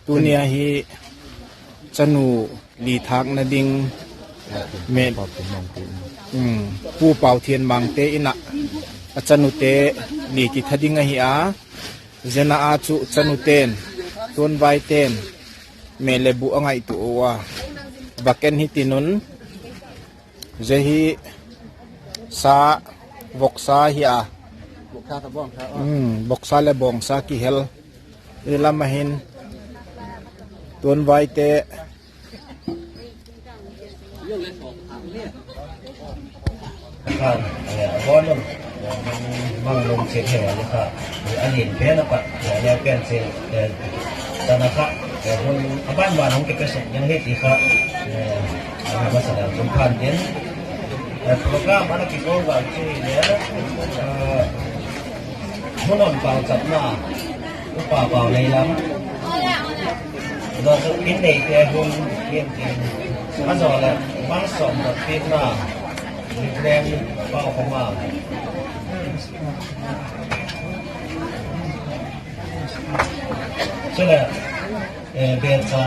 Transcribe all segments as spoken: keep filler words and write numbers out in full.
Tuni a hi chanu li thâkna ding, Pu Pauthianmangte in ah a chanute li kitha ding ahi a, zia ah chu chanute'n, tuanvaite'n, mêl le bu a ngaitua ua, va ken hi tin un, zia hi sa, voksa hi a, voksa leh bawngsa kihel, i lam ah hin tuanvaite kha, a bawn un, mang lum chiat he a ni kha, a lian pen a pat, leu pen chiat, tan a kha, hun a ban ban hung kipe suk ding hi ti kha, a masa dan chun phan tin, program a la kiko gal chu hile, hun hon pauchapna, upa pau lei lam, zia chu inneite hun, in tin, a zaw leh malsawm dot piakna, Reverend Paukhoma. Chuleh, becha,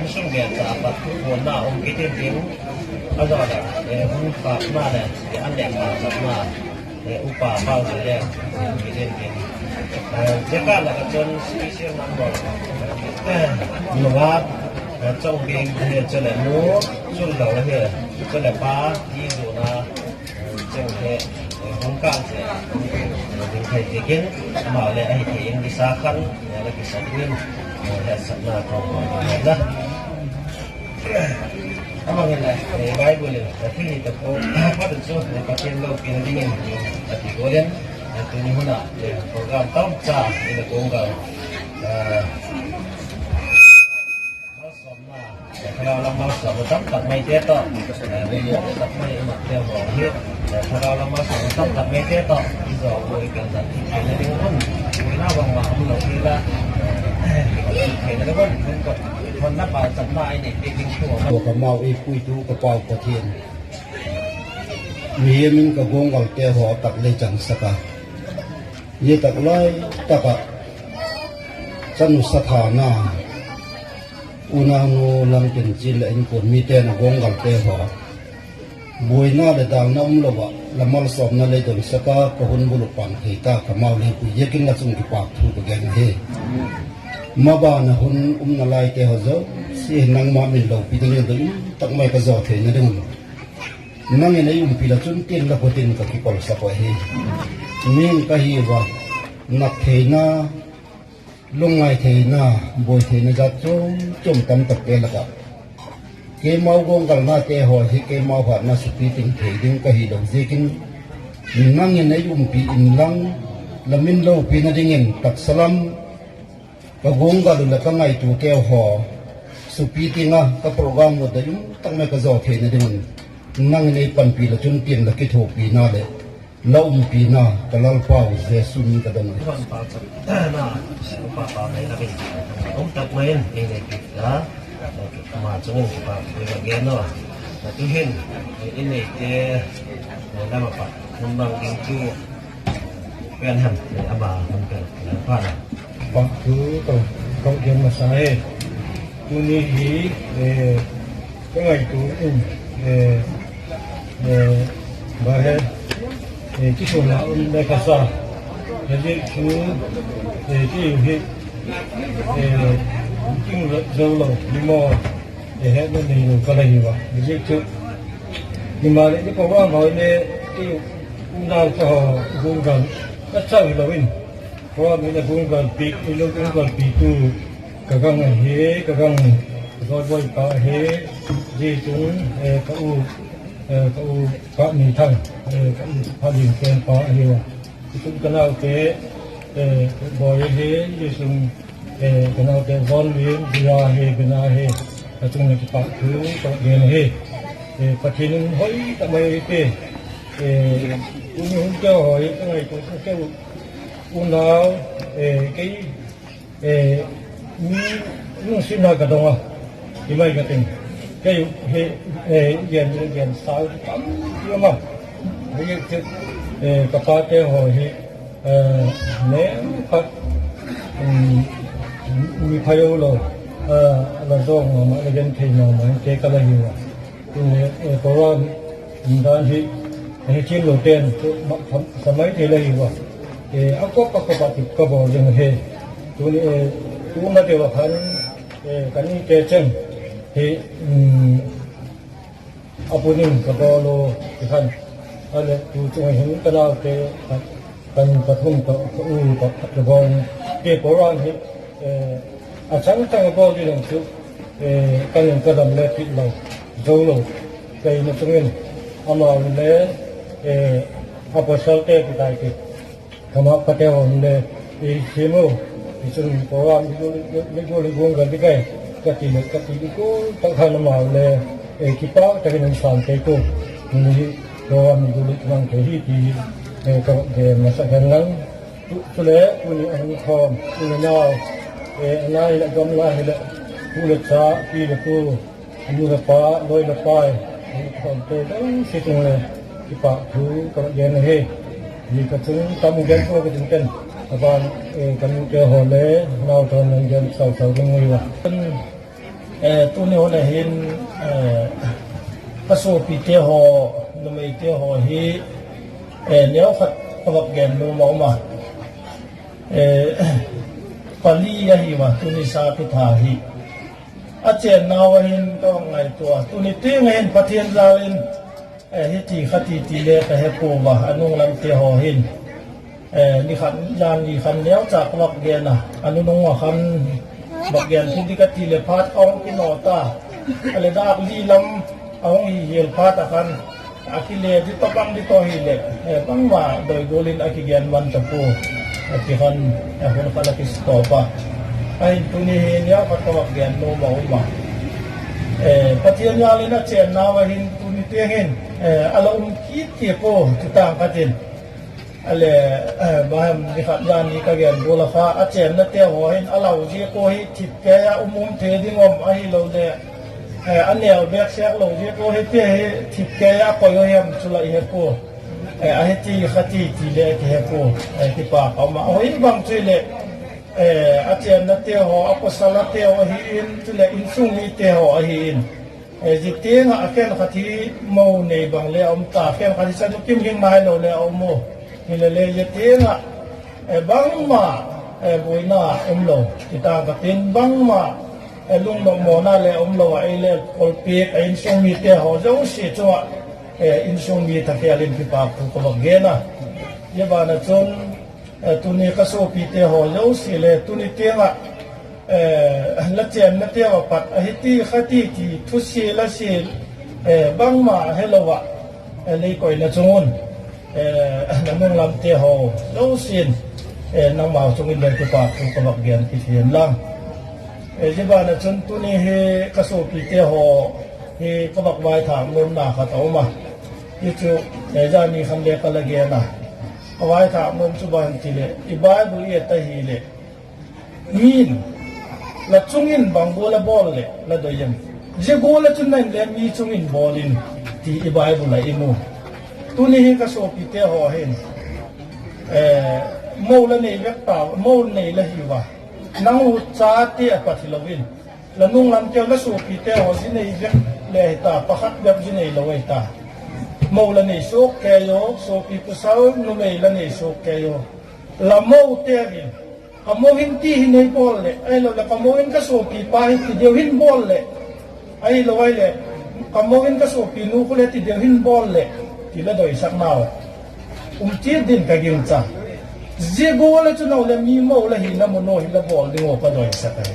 insung becha a pat thu puanna um kit in tin, a zaw leh, hun khâkna leh, an leh pauchapna, upa pau lei lam, um kit in tin, zia kâl lak ah chun special number, nua, chawngbiang hi, chuleh nu, chul lo hi, chuleh pa, ti zuana, cheng hi, hun kâl se, ding thei ziakin, amau leh ahi thei in kisa khan, la kisa dingin, hetsakna ka hung bawl a. A mang inle, Bible in a thil hi tak po, phat chu Pathian lopina dingin a ti gual in, tuni hun ah, program tamcha in a kung gal, malsawmna, thagau lam malsawmna tam tak maite tawh, mi tak mai i mat te haw hi, thagau lam malsawmna tam tak maite tawh i zaw ua i tel dan theina ding un, buaina bangma um lo hi la, theina ding un, hun kawt, hun na pauchapna i nei piak ding thu a, ka mau ei puitu ka pau Pathian, mihing in ka guanggalte haw tak lei changsak a, zia tak lai tak ah chanu sathana, unau nu lam tin chin leh inkuan mite'n a guanggalte haw buaina leh dâlna um lo ah la malsawmna lei donsak a, ka hun bul uh pang thei ta, ka mau lei pui ziakin la chung kipâk thu ka gen hi. Maban a hun umna laite haw zosia nangma min lopi dingin doi um tak mai ka zaw theina ding un, nang in ei umpi la chun tin la kut in ka kipawlsak uh ahi. Mihing ka hi ua, nat theina, lungngai theina, buai theina zat chuam chuam tam takte lak ah keimau guanggalnate haw hi keimau hatna supi ting thei ding ka hilo ziakin, nang in ei umpi inlang, la min lopina dingin taksa lam ka guanggal uh leh ka ngaituateu haw supi ting a ka program uh doi um tak mai ka zaw theina ding un, nang in ei panpi la chun tin la kithuapina leh la umpina ka Lalpau Jesu min ka don ahi. Um tak mai in ei nei piak a, ama chung in kipâk thu ka gen a. Tu'hin i neite lam ah pat hun mang ding chu pen hem, ama hun pen pen pha la, kipâk thu ka gen masa hi. Tuni hi ka ngaitua in, ba he, kisuanna um le ka sa, ziak chu kei hi king zo lo, ni maw, hetna neilo ka la hi ua, ziak chu himaleh ni program haw le kei unau cha haw guanggal ka chau hilo in, program in a guanggalpi, i lo guanggalpitu ka gang ahi, ka gang zawiboi pa ahi, zia chun ka u, ka u Pa Minthang, ka u Pa Lingken pa ahi a, zia chun ka naute, Boi ahi, zia chun ka naute Vonlin, Dia hi, Bena hi, ka chung in kipâk thu ka gen ahi. Pathian in hoi tak mai ei pe, tuni hun keu haw hi ka ngaitua chu keu unau, kei, mi, lungsiatna ka dong a, i mai ka tin, kei hi, i gen, i gen sau tampi um a, hi chu, ka pate haw hi, ne, khat, mi phailo, la zawk ma ma, la genthei ma ma te ka la hi ua. Tun le program dan hi, hi chian lo ten sa mai thei la hi ua. A kop a kop a ti ka bawl ding hi. Tun, tuma deu a khan, ka nite cheng hi, a punin ka bawl u, ti khan. A leh tu chung hin ka naute, ka nu pathum tawh ka u tawh khat ka bawl in, program hi a chang chang a bawl ding chu, ka lung ka dam le kit lo, zo lo. Keima chung in amau le apostlete ti tai ti, ka mapate haw le i thiam u, i chun program i gual i gual gal ding ai, ka ti leh ka ti i gual tak khan amau le kipâk tak in um sâng kei tu, tuni hi program i gual i mang kei hi ti ka gen masa hen lang. Chule tuni a hung khawm u le nau, a nai leh gamla hileh, pu le cha, pi le pu, nu le pa, loi le pai, hung khawmte zosia chung le kipâk thu ka gen ahi. Hi ka chun tam gen pua ka ding ten, a ban ka nute haw le nau tawh nang gen sau sau ding ui a. Tuni hun a hin ka suapite haw, numeite haw hi neu khat ka vak gen nuam a um a. Pali ahi ua, tuni sa kitha hi a chênnau a hin ka vak ngaitua a, tuni tiang a hin Pathian jal in hiti khati ti le ka he pua a, a nunglamte haw hin ni khat zan ni khan neucha ka vak gen a, a nunung a khan vak gen thei ding ka ti leh phat ka hung kinaw ta. A leh dâk li lam a hung hi hial phat a khan, a kile di tawh bang di tawh hileh bangma doi gual in a kigen man ta pua, a ti khan, a hun kha la kistawp a. Ahin tuni hi neu khat ka vak gen nuam a um a. Pathian jal in a chênnau a hin tuni tiang hin a la um kit kit pua, ti tang khat in a leh, bang hem, ni khat zan ni ka gen gual a kha a chênnate haw hin a lau ziak ua hi thip kei a um um thei ding um ahiloleh a neu bêk sek lo ziak ua hi ti hi thip kei a koi u hem chu la i he pua. A hiti khati ti le kihe pua, kipâk a um a. Hoi bang chu hileh a chênnate haw, apostlete haw ahi in, chuleh insung mite haw ahi in, zia tiang ah a khenkhat hi mo nei bang le a um ta, khenkhat hi chanu kim hing nailo le a um u. Hilele zia tiang ah bangma buaina um lo, ti tang khat in bangma lungnopmawna le um lo ah, ei le kolpiak a insung mite haw zosia chung ah insung mi tha khêl in kipâk thu ka vak gen a. Zia ban ah chun tuni ka suapite haw zosia le tuni tiang ah la chênnate haw a pat a hiti khati ti thusia la sia bangma helo ah, lei koina chung un la nunglamte haw zosia'n nangmau chung in le kipâk thu ka vak gen kit hian lang. Zia ban ah chun tuni hi ka suapite haw hi ka vak vaithâk nuamna khat a um a. Hi chu zani khan le ka la gen a, ka vaithâk nuam chu bang ti leh i Bible i et ahileh, min la chung in bang gual a bawl leh la doi em? Zia gual ah chun na in le mi chung in bawl in, ti i Bible ah i mu. Tuni hi ka suapite haw hin mo la nei vek ta, mo nei la hi ua. Nang u chate a pat hilo in, la nunglamteu la suapite haw zi nei vek le hi ta, pakhat bep zi neilo ahi ta. Mo la nei suak kei u, suapi pasal numei la nei suak kei u. La mote hin, ka mo hin ti hi nei bawl leh, ahiloleh ka mo hin ka suapi pa hi ti deu hin bawl leh, ahilo ahileh ka mo hin ka suapi nu khu le ti deu hin bawl leh, ti la doisaknau um chiat din ka gingcha. Zia gual ah chun nang u le mi mo la hina mun u hi la bawl ding u ka doisak ahi.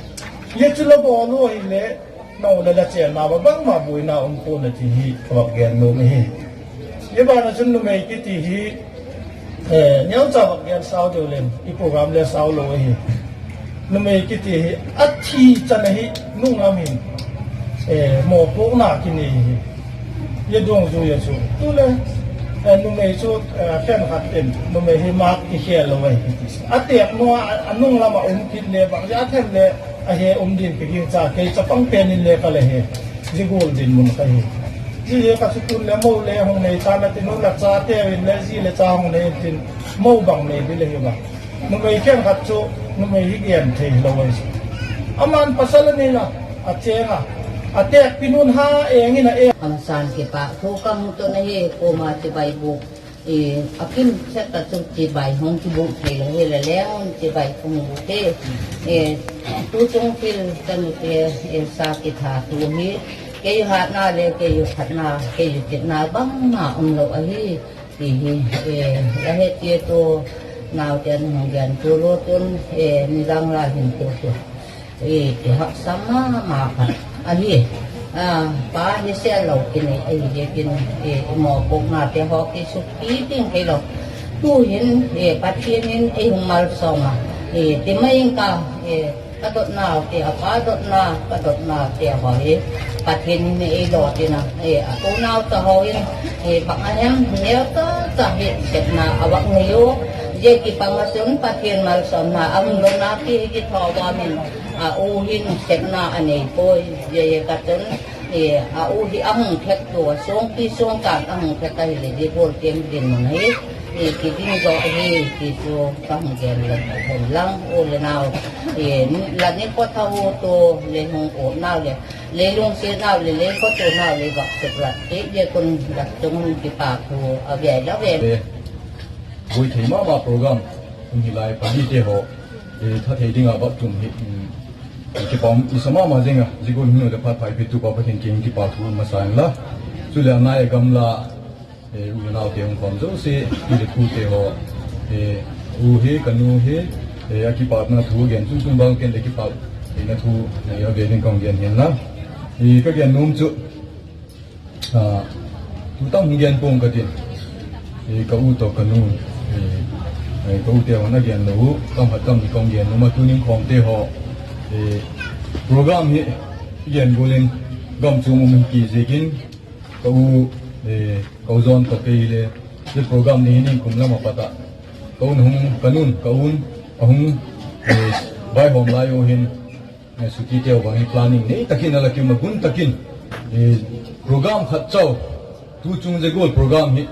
Zia chu la bawl u ahileh, nang u le la chênnau ah bangma buaina um pua'n a ti hi ka vak gen nuam ahi. Zia ban ah chun numei kiti hi neucha vak gen sau deu leng i program le sau lo ahi. Numei kiti hi a thi chan ahi, nunglam hin mawpuakna kinei hi. Zia dungzui ah chu tu le numei chu khenkhat in numei hi mak kikhel lo ahi kiti. A têk nung ah a nunglam ah um kit le bang zia a them le a he um din ka gingcha, kei chapang pen in le ka la he. Zia gual dinmun kha hi. Zia hi ka chu tun le mo le hung nei tan a tin u, la chateu in le zi le cha hung nei intin, mo bang nei ding le hi a. Numei khenkhat chu numei hi gen thei hilo ahi. Aman pasal a nei a, a chêng a, a têkpi nu'n ha eng in a e. Amasan kipâk thu ka hung tun ahi, kuama chibai bûk, a kim chet a chu chibai hung kibûk thei lo hile leng chibai ka hung bûk hi. Tuchung thil ka nute sa kitha thu hi, kei hatna le kei u phatna, kei u chitna bangma umlo ahi, ti hi la het chiat u. Naute hung gen tu lo tun, nidang la hin tu tu kihaksa ma ma khat ahi. Pa hi sel lo kinei ahi ziakin, i mawpuaknate haw kisukpi ding hilo. Tu'hin Pathian in ei hung malsawm a, ti mai ing ka, ka dotnate, a pa dotna, ka dotnate haw hi Pathian in ei dot in a, a unau ta haw in, bang a hem neu ta ta hi sepna a vak nei u. Zia kipang a chun Pathian malsawmna a hung dotna ti hi kithaw bam in, a u hin sepna a nei puai. Zia ziak a chun a u hi a hung thek tua, suangpi suangtan a hung thek ahileh zia gual tiang dinmun hi kiding zaw ahi ti chu ka hung gen lem hen lang, u le nau, la ni khawtha u tu le hung utnau leh, lei lungsiatnau leh lei khawtuanau leh vak suklat kit ziak un la chung un kipâk thu a gen la ve. Buai thei ma ma program hung hi lai, panite haw tha thei ding a vak tum hi kipâk i sa ma ma zing a, zia gual hun leh phat pha ei pitu pa Pathian kiang kipâk thu masa inla, chuleh a nai a gamla u le naute hung khawm zosia, pi leh pute haw, u hi ka nu hi, a kipâkna thu gen chung chung bang ken leh kipâkna thu a gen ding ka hung gen hinla, ka gen nuam chu tu tam hung gen pua'ng ka tin, ka u tawh ka nu, ka ute haw'n a gen lo u, kam khat kam ni ka hung gen nuam a, tuni'n khawmte haw program hi gen gual in gam chuam um hi ki ziakin, ka u, ka u John tawh kei le zia program ni hin kum lam a pat ah ka un hung, ka nu'n ka un a hung vaihawm lai u hin, sutiteu bang hi planning nei tak in a la kium a, gun tak in program khat chau, tu chung zia gual program hi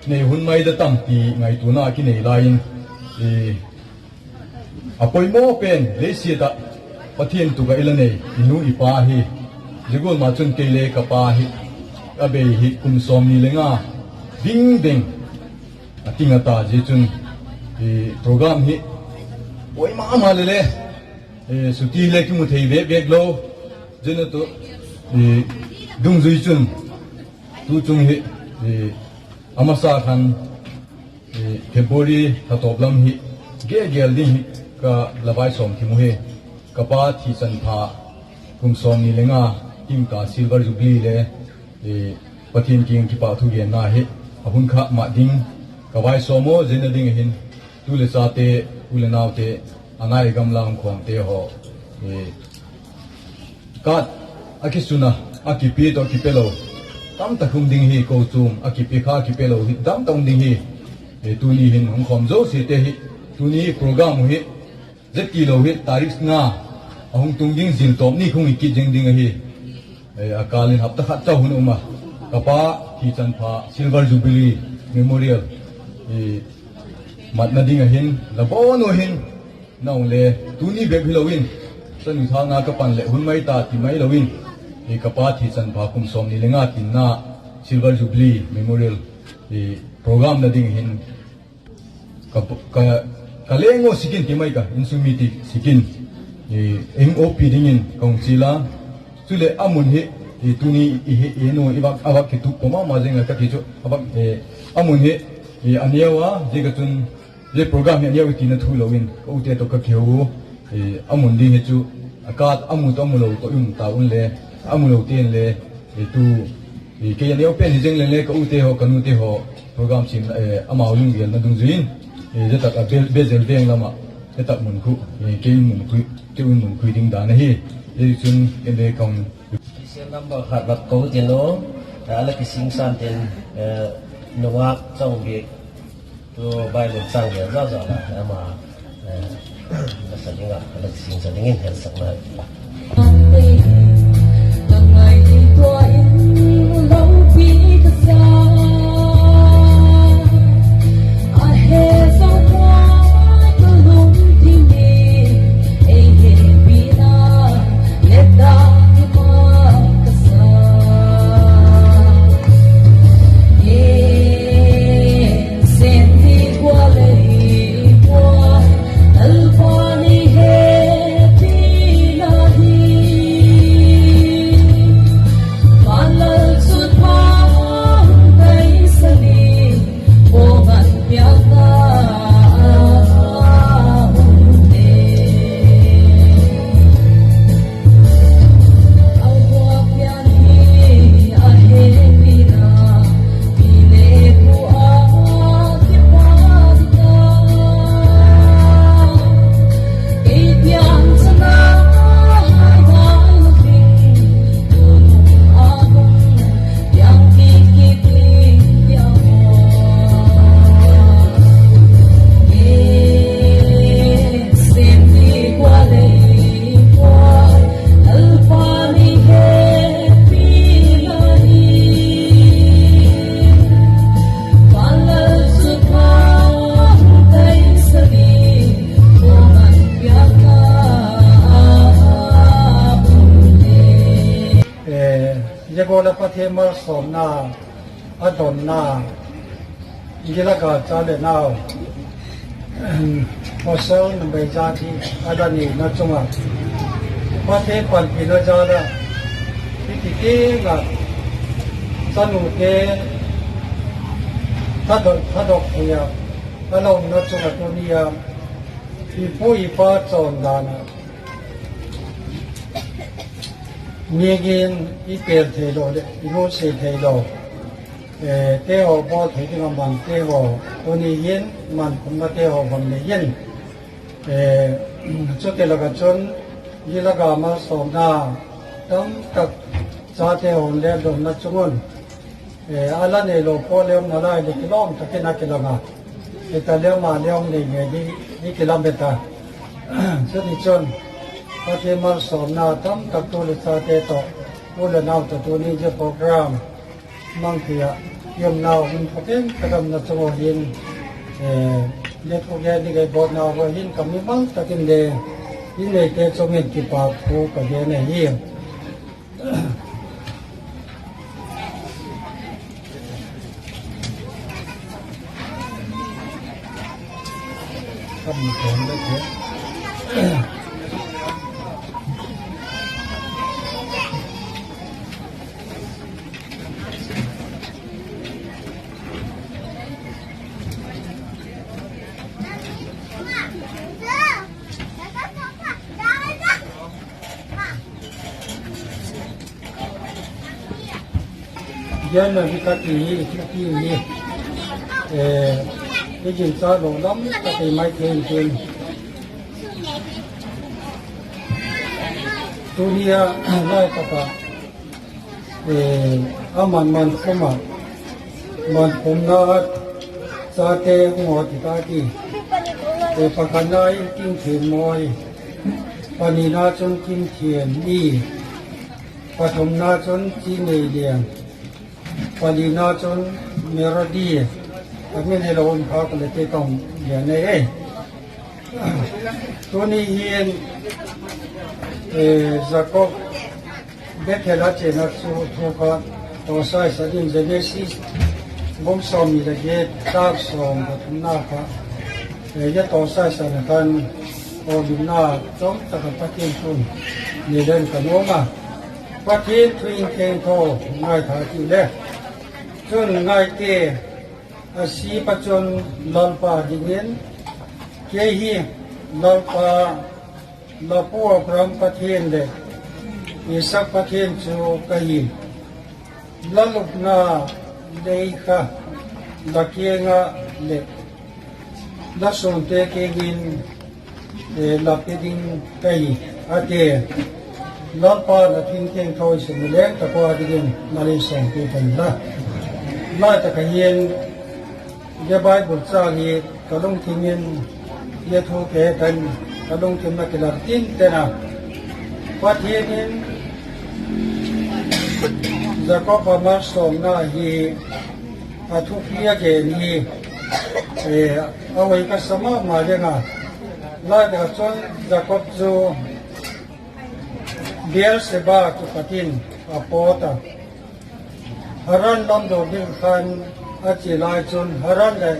nei hun mai da tam ti ngaituana a kinei lai in, a poimaw pen leisiat ah Pathian tuk ah i la nei i nu i pa hi, zia gual ma chun kei le ka pa hi a bei hi kum sawmni le nga ding ding a ting a ta, zia chun program hi poimaw ma ma le le, suti le kimu thei bek bek lo, zia na tu dungzui chun tu chung hi a masa khan February tha tawp lam hi gel gel ding hi ka la vai sawm thim u hi, ka pa thi chan pha kum sawmni le nga ting ta Silver Jubilee le Pathian kiang kipâk thu genna hi a hun kha mat ding ka vai sawm u, zia na ding a hin tu le chate, u le naute, a nai gamla hung khawmte haw, card a kisun a, a kipe tawh kipe lo tam tak um ding hi, kochuam a kipe kha kipe lo hi tam tak um ding hi. Tuni hin hung khawm zosiate hi, tuni program uh hi zia ti lo hi tarik nga a hung tung ding zil tawp ni khung i kit zing ding ahi. A kâl in hapta khat chau hun um a, ka pa thi chan pha Silver Jubilee Memorial matna ding a hin la bawn u hin, nang le tuni bep hilo in, chanu thâkna ka pan leh hun mai ta ti mai lo in, ka pa thi chan pha kum sawmni le nga tinna Silver Jubilee Memorial program na ding hin ka leng u sikin ti mai ka insung mi ti sikin, hung awpi dingin ka hung chial a. Chuleh a mun hi tuni i he i nu i vak, a vak kituk pua ma ma zing a ka ti chu, a mun hi a neu a, zia ka chun zia program hi a neu i tina thu lo in ka ute tawh ka kiho u. A mun ding hi chu a card a mu tawh a mu lo tawh i um ta un le, a mu lote'n le tu kei a neu pen hi zing leng le ka ute haw ka nute haw program sim, amau lunggêlna dungzui in zia tak a Bezel veng lam ah, zia tak mun khu kei in mun khui, kei in mun khui ding dan ahi. Zia chun ken le ka hung Number khat vak ko tin u, a la kisingsan tin, nungak chawng bik, tu Bible châng gel zau zau la ama, la sa ding a, a la kisingsan dingin hetsakna. Ka ngaitua in lopi ka sa, a he zo ma ka lungthim in, ei hepina malsawmna, a donna, Gilgal cha leh nau, pasal numei zat hi a la neina chung ah, Pathian panpina jal ah, hiti tiang ah, chanute thadok, thadok thei ah, a la umna chung ah tuni a, i pu i pa chawn dan ah, mi gin i pêl theilo leh i nusia theilo, eh, te haw bawl thei ding a mante haw, tuni hin man khumnate haw bang nei in, eh, chuti lak ah chun Gilgal malsawmna tamtak chate haw leh donna chung un, eh, a la neilo pua leh um nalai leh kilawm tak in a kilang a, hita leh um a leh um nei ngei di, di kilamet a. Chutichun, Pathian malsawmna tamtak tu leh chate tawh, u leh nau tawh tuni zia program mang thei ah, i umnau hun thakeng ka damna chung ua hin, eh, le thugen ding ei bawlnau ua hin ka mimal tak in le, i neite chung in kipak thu ka gen ahi. Gen na hi ka ti hi, i ti hi. Eh, i gingcha lo lam ka ti mai thei in tin. Tuni a, lai tak ah, eh, a man man khum ah, man khumna chate hung haw ti ta ti. Eh, pakhatna in Tingthianmawi, panina chun Tingthianni, pathumna chun Chineilian, palina chun Merodi, a min hilo un pha ka le te tawm lian e. Tuni hin, eh, Jakob Bethel a chiana chu thu kha tawsai sa ding Genesis bung sawmni leh giat, chang sawm pathumna kha, eh, zia tawsai sa na khan, tawlumna chawm tak ah Pathian thu nei leng ka nuam a. Pathian thu in keng tho ngaitha ti le. Chun ngai te, a si pa chun Lalpa dingin, kei hi Lalpa, la pu Abraham Pathian leh Isak Pathian chu ka hi. La lupna lei kha la kiang ah leh la suante kiang in, eh, la pe ding ka hi, a ti. Lalpa'n a thu thiangtho i sim leng tak ua dingin malei sawmpi tan la. Lai tak ah hin, zia Bible châng hi ka lungthim in, zia thu ka he tan, ka lungthim ah kilang tin ten a, Pathian in Jakob a malsawmna hi a thupi a gen hi, eh, a hoi ka sa ma ma ding a. Lai tak ah chun Jakob chu Beersheba kipat in a pawt a. Haran lam dawk ding khan a chia lai chun, Haran leh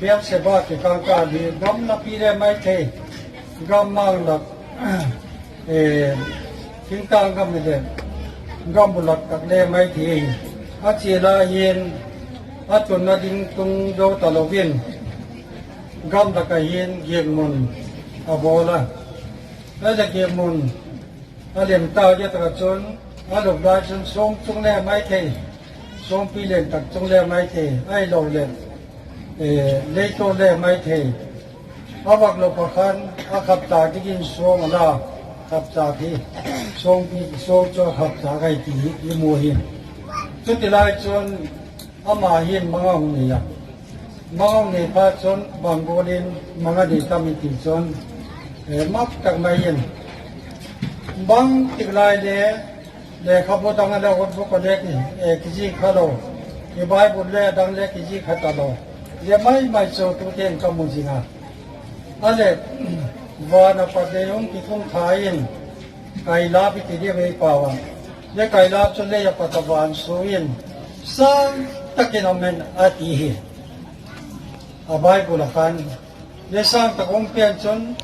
Beersheba kikângkâl hi gam lapi le mai thei, gam mang lak, eh, thingtâng gam leh gam bu lak tak le mai thei. A chia lai hin a tunna ding tung zo talo in, gam lak ah hin giakmun a bawl a. A le giakmun a lem ta zia tak ah chun, a lup lai chun suang chung le mai thei, suangpi leng tak chung le mai thei, ahiloleh, eh, leito le mai thei. A vak lup ah khan a khap tâk dingin suang a la khap tâk hi, suangpi, suang chu a khap tâk ahi ti i mu hi. Chuti lai chun ama hin mang a hung nei a. Mang a hung nei phat chun bang gual in mang a nei tam i ti chun, eh, mak tak mai in, bang tik lai le lekhabu dang a le hotbook a le ki, eh, kizik kha lo, i Bible le dang le kizik kha talo, zia mai mai chu tute'n ka mu zing a. A leh, van a pat lei hung kithung tha in, kai lap i ti diam ei pau a. Zia Kailash chu lei a pat a van sua in, sâng tak in a um in a ti hi. A Bible ah khan, zia sâng tak um pen chun,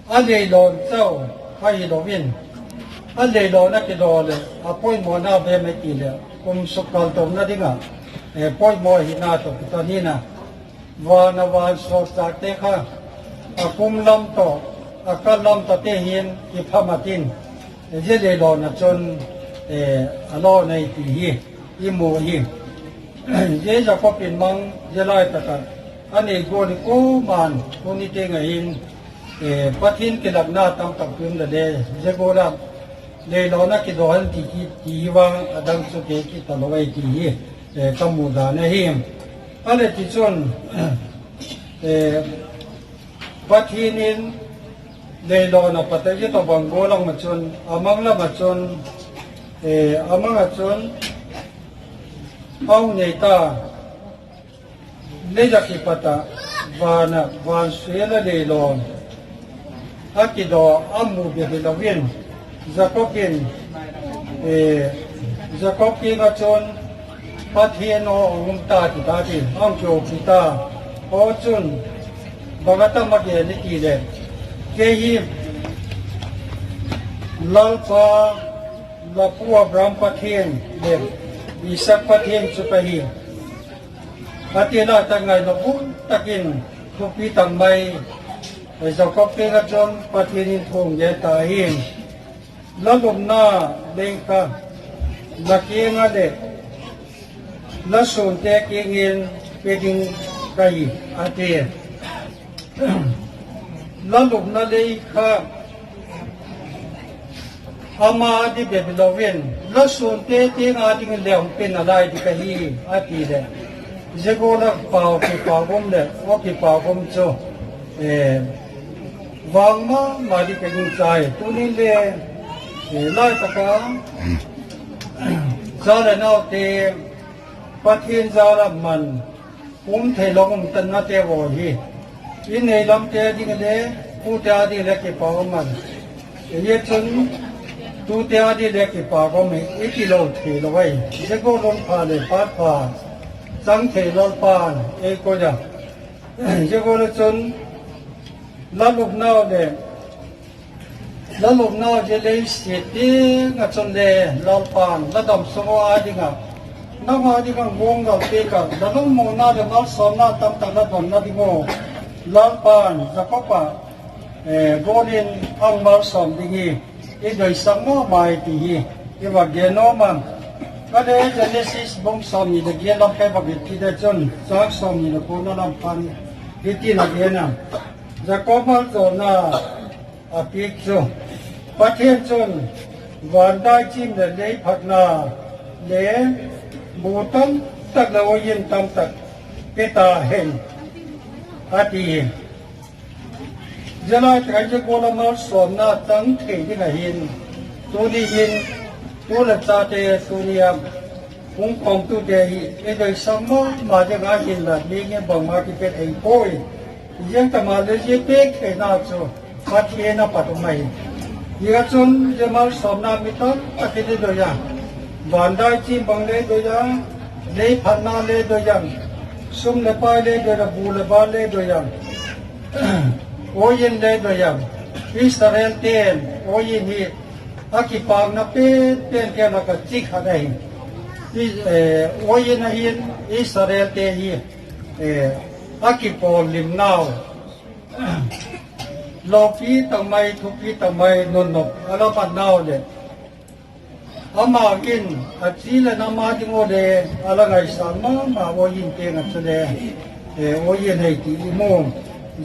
a leilawn chau ahilo in, a leilawn a kidaw leh a poimawna bem ei ti leh, kum suk kal tawpna ding ah, eh, poimaw hina tawh kiton in a, van a van sawlchâkte kha, a kum lam tawh, a kal lam tawhte hin kiphamat in, zia leilawn ah chun, eh, a lawn ei ti hi i mu hi. Zia Jakob in mang zia lai tak ah, a nei gual hi kuama'n tuni tiang ah hin, eh, Pathian kilâkna tamtak pium le le, zia gual ah leilawn a kidaw hen ti, ti, ti hi vang a dang chu ke kit talo ei ti hi, eh, ka mu dan ahi. A leh tichun, eh, Pathian in leilawn a pat a zia tawhbang gual lam ah chun, a mang lam ah chun, eh, a mang ah chun, a hung nei ta, lei a kipat ah, van ah, van sua a leilawn a kidaw a mu bep hilo in, Jakob in, eh, Jakob kiang ah chun, Pathian aw a um ta ti ta ti, a hung kihopi ta. Aw chun, bang a tam a gen i ti leh, kei hi Lalpa, la pu Abraham Pathian leh Isak Pathian chu ka hi, a ti lai tak ngaina bul tak in, thupi tak mai, Jakob kiang ah chun Pathian in thu hung gen ta hi. La lupna lei kha la kiang ah leh la suante kiang in pe ding ka hi, a ti. La lupna lei kha ama â ding bep hilo in, la suante kiang â ding le hung pe nalai ding ka hi, a ti leh, zia gual ah pau kipâk um leh aw kipâk um chu, eh, vang ma ma ding ka gingchai. Tuni le, eh, lai tak ah, cha le naute, Pathian jal ah man um theilo um tanna te haw hi, i nei lamte â ding le, pute â ding le kipâk um a, zia chun tute â ding le kipâk um hi i tilo theilo ahi. Zia gual un pha leh phat pha chang thei Lalpa'n ei koi a. Zia gual ah chun, la lupnau leh, la lupnau zia lei siat tiang ah chun le, Lalpa'n la damsung â ding ah, nang â ding ah guanggal piak ah, la lungmuanna leh malsawmna tamtak la donna ding uh, Lalpa'n Jakob ah, eh, gual in a hung malsawm ding hi i doisak ma mai ti hi i va gen nuam a. Ka le Genesis bung sawmni leh giat lam ka va gen kit a chun, chang sawmni leh kuana lam khan hiti'n a gen a: Jakob malzawlna a piak chu, Pathian chun, van dai chim leh lei phatna le bu tamtak leh uain tamtak pe ta hen, a ti. Zia lai tak ah zia gual ah malsawmna chang thei ding ahi'n, tuni hin, tu leh chate, tuni a hung khawmtute hi i doisak ma ma ding ahi'n la, mi ngen bangma kipe thei puai. Ziang tak maleh zia pêk theina chu Pathian a pat um ahi. Zia chun zia malsawmna mi tamtak in i doi a, van dai chim bang le doi a, lei phatna le doi a, sum leh pai le doi a, bu leh bâr le doi a, uain le doi a. Israelte'n uain hi a kipâkna pen pen te lak ah chi khat ahi. Uain ahi'n Israelte hi a kipawl limnau, lopi tak mai, thupi tak mai nunnop a la patnau leh, amau in a chi leh nam â ding ua le a la ngaisâng ma ma uain tiang ah chule uain hei ti i mu.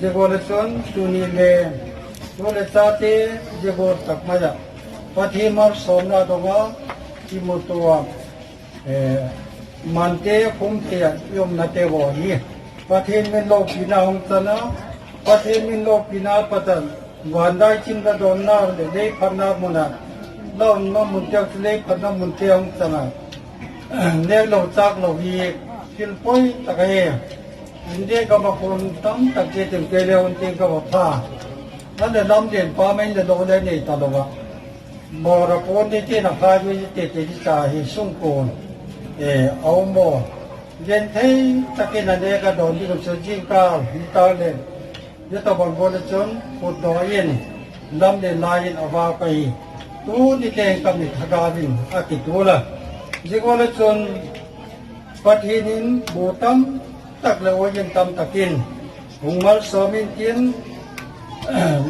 Zia gual ah chun tuni le, tu leh chate, zia gual tak mai ah Pathian malsawmna dong a, i mutua mante khum thei ah i umnate haw hi Pathian min lopina hung chan a, Pathian min lopina pat a, van dai chim la dawnna leh lei phatna mun ah, la umna munte chu lei phatna munte hung chan a, nêklo châklo hi thil poi tak ahi. India gam ah khun tamtak chia tin kei le hun tiang ka va pha a leh, lam lian pa mai in le lo le nei talo ah, Mawra puan ni tin a khai ui ti ti hi cha hi sungkuan a um maw. Genthei tak in a nêk a dawn ding chu zingkal hi ta leh, zia tawhbang gual ah chun khutdaw in, lam leh lai in a vâk ahi. Tuni teng ka mit thagau in a kitual a. Zia gual ah chun Pathian in bu tam tak leh uain tam tak in hung malsawm intin,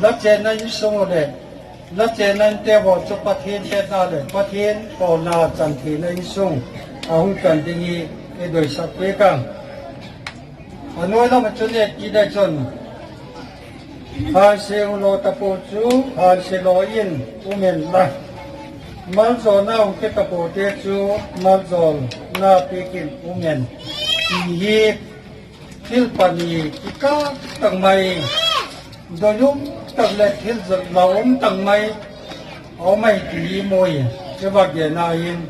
la chênna insung u leh la chênna inte haw chu Pathian hetna leh Pathian pawlna chan theina insung a hung chan ding hi i doisak piak a. A nuai lam ah chun e kit a chun, hânsia law tapo chu hânsia law in um en la, malzawlna hung pe tapote chu malzawlna piak in um en, ti hi thil pani kikâl tak mai, doi um tak leh thil zat lau um tak mai a um ahi ti hi mu i, i va gen a hin,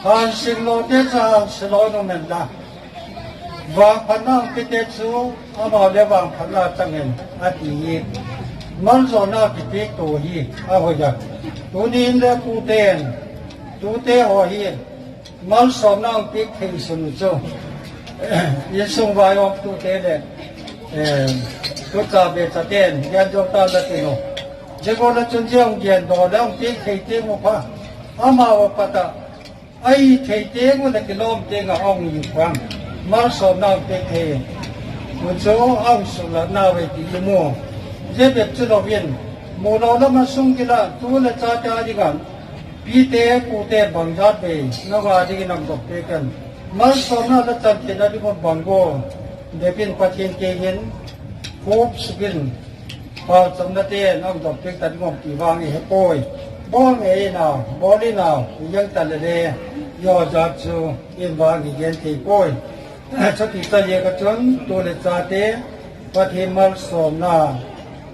hânsia lawte chu hânsia law in um en la, vangphatna hung pete chu amau le vangphatna chang en, a ti hi malzawlna kipiaktua hi a hoi a. Tuni in le pute'n, tute haw hi malsawmna hung piak thei sun u chu, insung vai awmtute leh, tucha bechate'n gen zo ta la tin u. Zia gual ah chun zia hung gen daw le hung piak thei tiang u pha, amau a pat ah ahi thei tiang u leh kilawm tiang ah a hung i pha, malsawmna hung piak thei u chu a hung suklatna ui ti i mu. Zia bep chu lo in, mu lo lam ah sung kila tu leh chate â ding ah, pite pute bangzat vei nang â dingin a dok piak em? Malsawmna la chan theina ding un bang gual bep in Pathian kiang in khup suk in pauchapnate'n a dok piak ta ding um ti vang i he puai. Bawl ngei in a, bawl in a, i gen ta leh le, zia zat chu in vang i gen thei puai. Chuti ta ziak ah chun tu leh chate Pathian malsawmna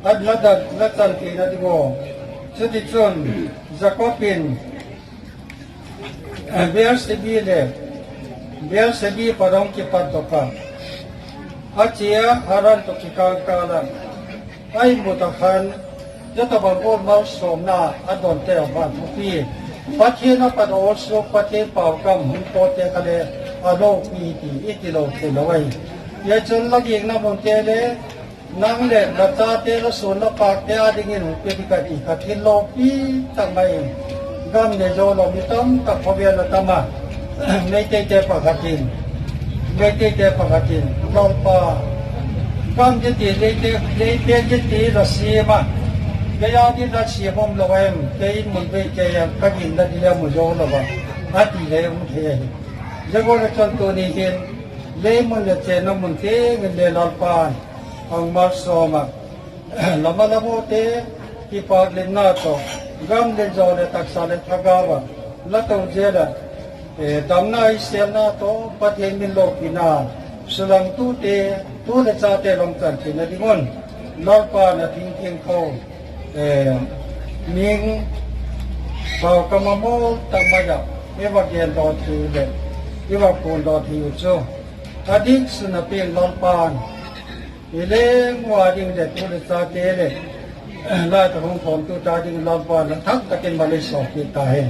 a la dan la chan theina ding u. Chutichun Jakob in Beersebi leh, Beersebi pat a hung kipat dok a, a chia Haran tawh kikâl kâl ah a imut ah khan, zia tawhbang gual malsawmna a dawnte a van thupi, Pathian a pat a awlsuak, Pathian pau kam hun pawtte kha le a lopi ti i tilo theilo ahi. Zia chun la gikna munte le, nang leh la chate, la suan la pâkte â dingin hung pe ding ka ti kha thil lopi tak mai in, gam nei zo lo mi tam tak khawvel a tam a, Meiteite pakhat in, Meiteite pakhat in, Lalpa, gam ding ti, Meiteite ding ti la siam a, kei â ding la siam um lo em? Kei in mun bei kei a, ka ginna ding le mu zo lo a, a ti le um thei ahi. Zia gual ah chun tuni hin, lei mun leh chênna mun tiang in le Lalpa'n a hung malsawm a, la ma la mute kipâk lêtna tawh, gam leh zaw leh taksa leh thagau ah la to zel a, damna i sêlna tawh Pathian min lopina, sulangtute, tu leh chate long chan theina ding un, Lalpa'n a thingthiang tho, ming, pau kam a mawl tak mai ah i va gen daw thei u leh i va puan daw thei u chu, a dik sun a piang Lalpa'n i leng ua ding leh tu leh chate leh lai tak hung khawmtute â ding Lalpa'n a thak tak in mal ei sawmpiak ta hen.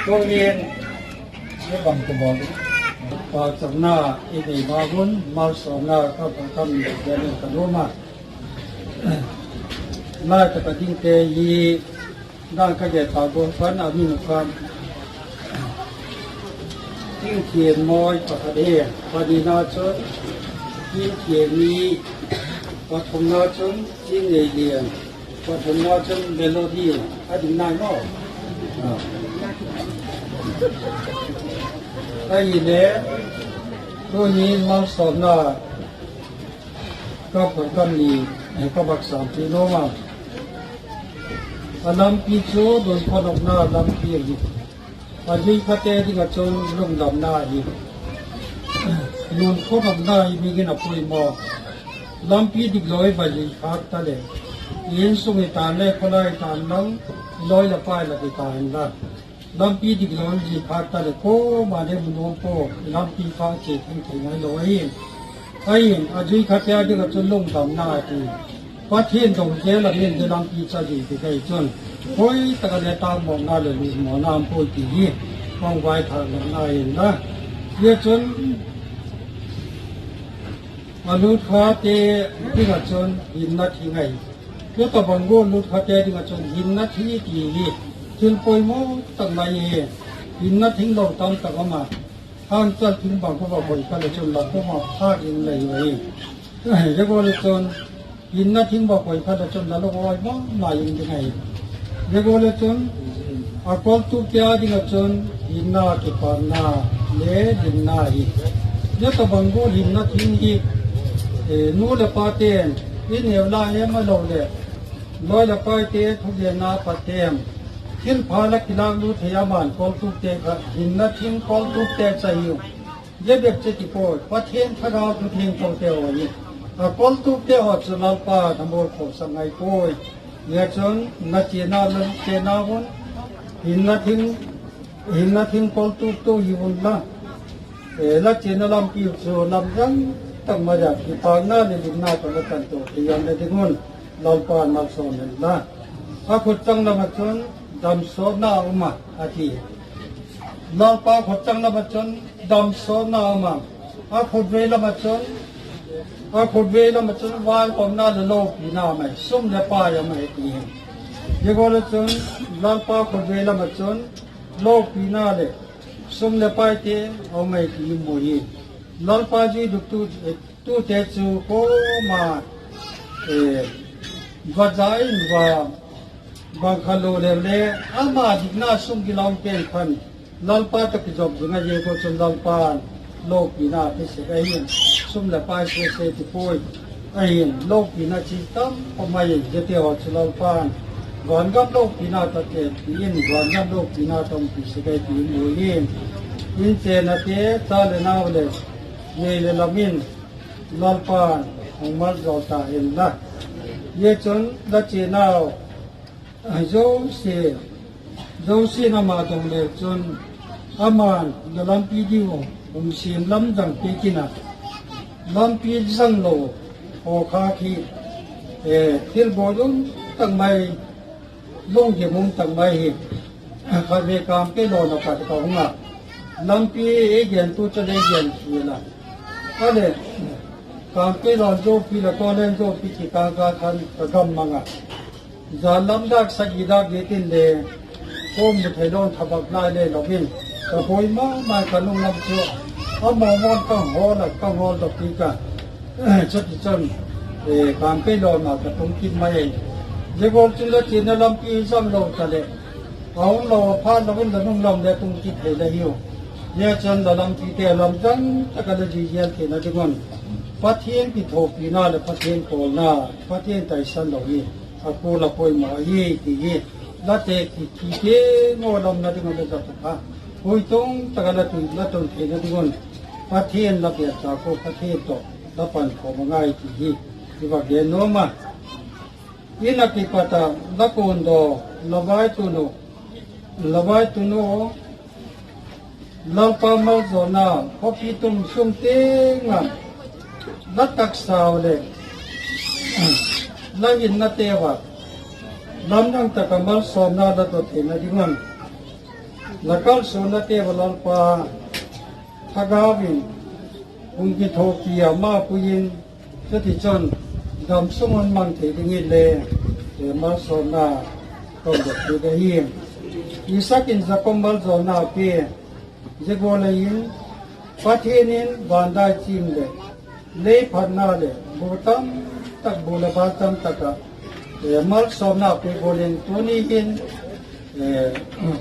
Tu'hin i bang ka bawl ding, pauchapna i nei ma hun malsawmna ka pang kam i gen ka nuam a. Lai tak a dingte hi dan ka gen ta gual khan a min khan Tingthiang Mawi pakhat hi, panina chun Tingthiang Ni, pathumna chun Tingneilian, pathumna chun Melody a ding nai maw. Ahile, tuni malsawmna ka pang kam ni ka vak sawmpiak nuam a. A lampi chu lungkhonopna lampi ahi. A zui khate ding ah chun lungdamna ahi. Lungkhonopna hi mihing in a poimaw. Lampi diklo i va zui khâk ta leh, i insung i tan le, khawlai i tan lang, i lawi le pai lak i tan la, lampi diklo i zui khâk ta leh kuama le mu nuam pua, i lampi kha chia thim thei ngailo ahi. Ahin a zui khate a ding ah chun lungdamna ahi. Pathian dong zel a min de lampi cha zing ti kai chun, hoi tak a le tâkmawna leh lungmawna um puai ti hi, hung vaithâk lona inla. Zia chun a lût khate ding ah chun hinna thing ahi. Zia tawhbang gual lût khate ding ah chun hinna thing i ti hi, thil poimaw tak mai hi. Hinna thing lo tam tak um a, hangchal thing bang khu va koi kha le chun la pum a phâk in lei ahi. Zia gual le chun hinna thing va koi kha le chun la lo awi ma ma in ding ahi. Zia gual le chun a kawltukte â ding ah chun hinna, kipakna le limna hi. Zia tawhbang gual hinna thing hi, nu leh pate'n i neu la em a lo leh, lawi leh paite thugenna pat em, thilpha la kilâklut thei a, ama'n kawltukte kha hinna thing kawltukte cha hiu. Zia bep chu ti puai, Pathian thagau thu thiangthote haw hi. A kawltukte haw chu Lalpa'n a mualphosak ngai puai. Zia chun la chiana, la chiana un hinna thing, hinna thing kawltuktu hi unla, la chiana lampi chu lamzang tak mai a kipakna leh limna tawh la tantuak thei a na ding un Lalpa'n malsawm hen la. A khutchang lam ah chun damsawtna um a, a ti. Lalpa khutchang lam ah chun damsawtna um a, a khutvei lam ah chun, a khutvei lam ah chun vaihawmna leh lopina um ahi, sum leh pai um ahi ti hi. Zia gual ah chun Lalpa khutvei lam ah chun lopina leh sum leh paite a um ahi ti i mu hi. Lalpa zui duktu, tute chu kuama va za in va, bang kha lo leu le, ama dikna sung gil a um pen khan Lalpa tawh kizop zing ahi. Zia gual chun Lalpa'n lopina pe sek ahi'n, sum leh pai sese ti puai. Ahi'n, lopina chi tam um ahi. Ziate haw chu Lalpa'n vangam lopina tawh pen ti in, vangam lopina tawh umpi sek ahi ti i mu hi. In chenate, cha leh nau leh ngei leh lam in Lalpa'n hung maljawl ta hen la. Zia chun la chianau zosia, zosia'n ama dong leu chun, ama'n la lampi diu hung siam lam zang piak in a, lampi zang lo haw kha khi, thil bawl um tak mai, lunggim um tak mai hi. Khatvei Kamkeilawn a pat ka hung a, lampi ei gentu chu lei gen thil a, a leh Kamkeilawn zopi leh Kawlen zopi kikâl khan ka gam mang a, zan lam dâk sagi dâk giat in le ka mu thei lo'n tha bâk lai le lo in, ka buai ma ma, ka nung lam chu a mawmaw ka hawl a, ka hawl dok kit a. Chutichun Kamkeilawn a ka tung kit mai ahi. Zia gual chun la chiana lampi zang lo ta leh, a hun lo a phat lo in la nung lam le tung kit thei la hiu. Zia chun la lampite lam zang tak a la zui zel theina ding un Pathian kithuapina leh Pathian kawlna, Pathian taisan lo hi a kul a poimaw ahi ti hi. La te kiti ngaw lamna ding a la zat kha, hui tung tak a la tun, la tun theina ding un Pathian la bêl ta khu Pathian tawh la pankhawm a ngai ti hi i va gen nuam a. In a kipat a la kuandaw, la vaitunu, la vaitunu, Lalpa maljawlna khawpi tum sung tiang ah la taksau leh la hinnate ua lamdang tak a malsawmna la dot theina ding un, la kalsuannate ua Lalpa thagau in hung kithuapi a ma pui in, chutichun damsung hun mang thei dingin le malsawmna ka hun dot piak ahi. Isak in Jakob maljawlna a pia, zia gual lei in Pathian in van dai chim leh lei phatna leh bu tam tak, bu leh bâ tam tak ah malsawmna pia gual in tuni hin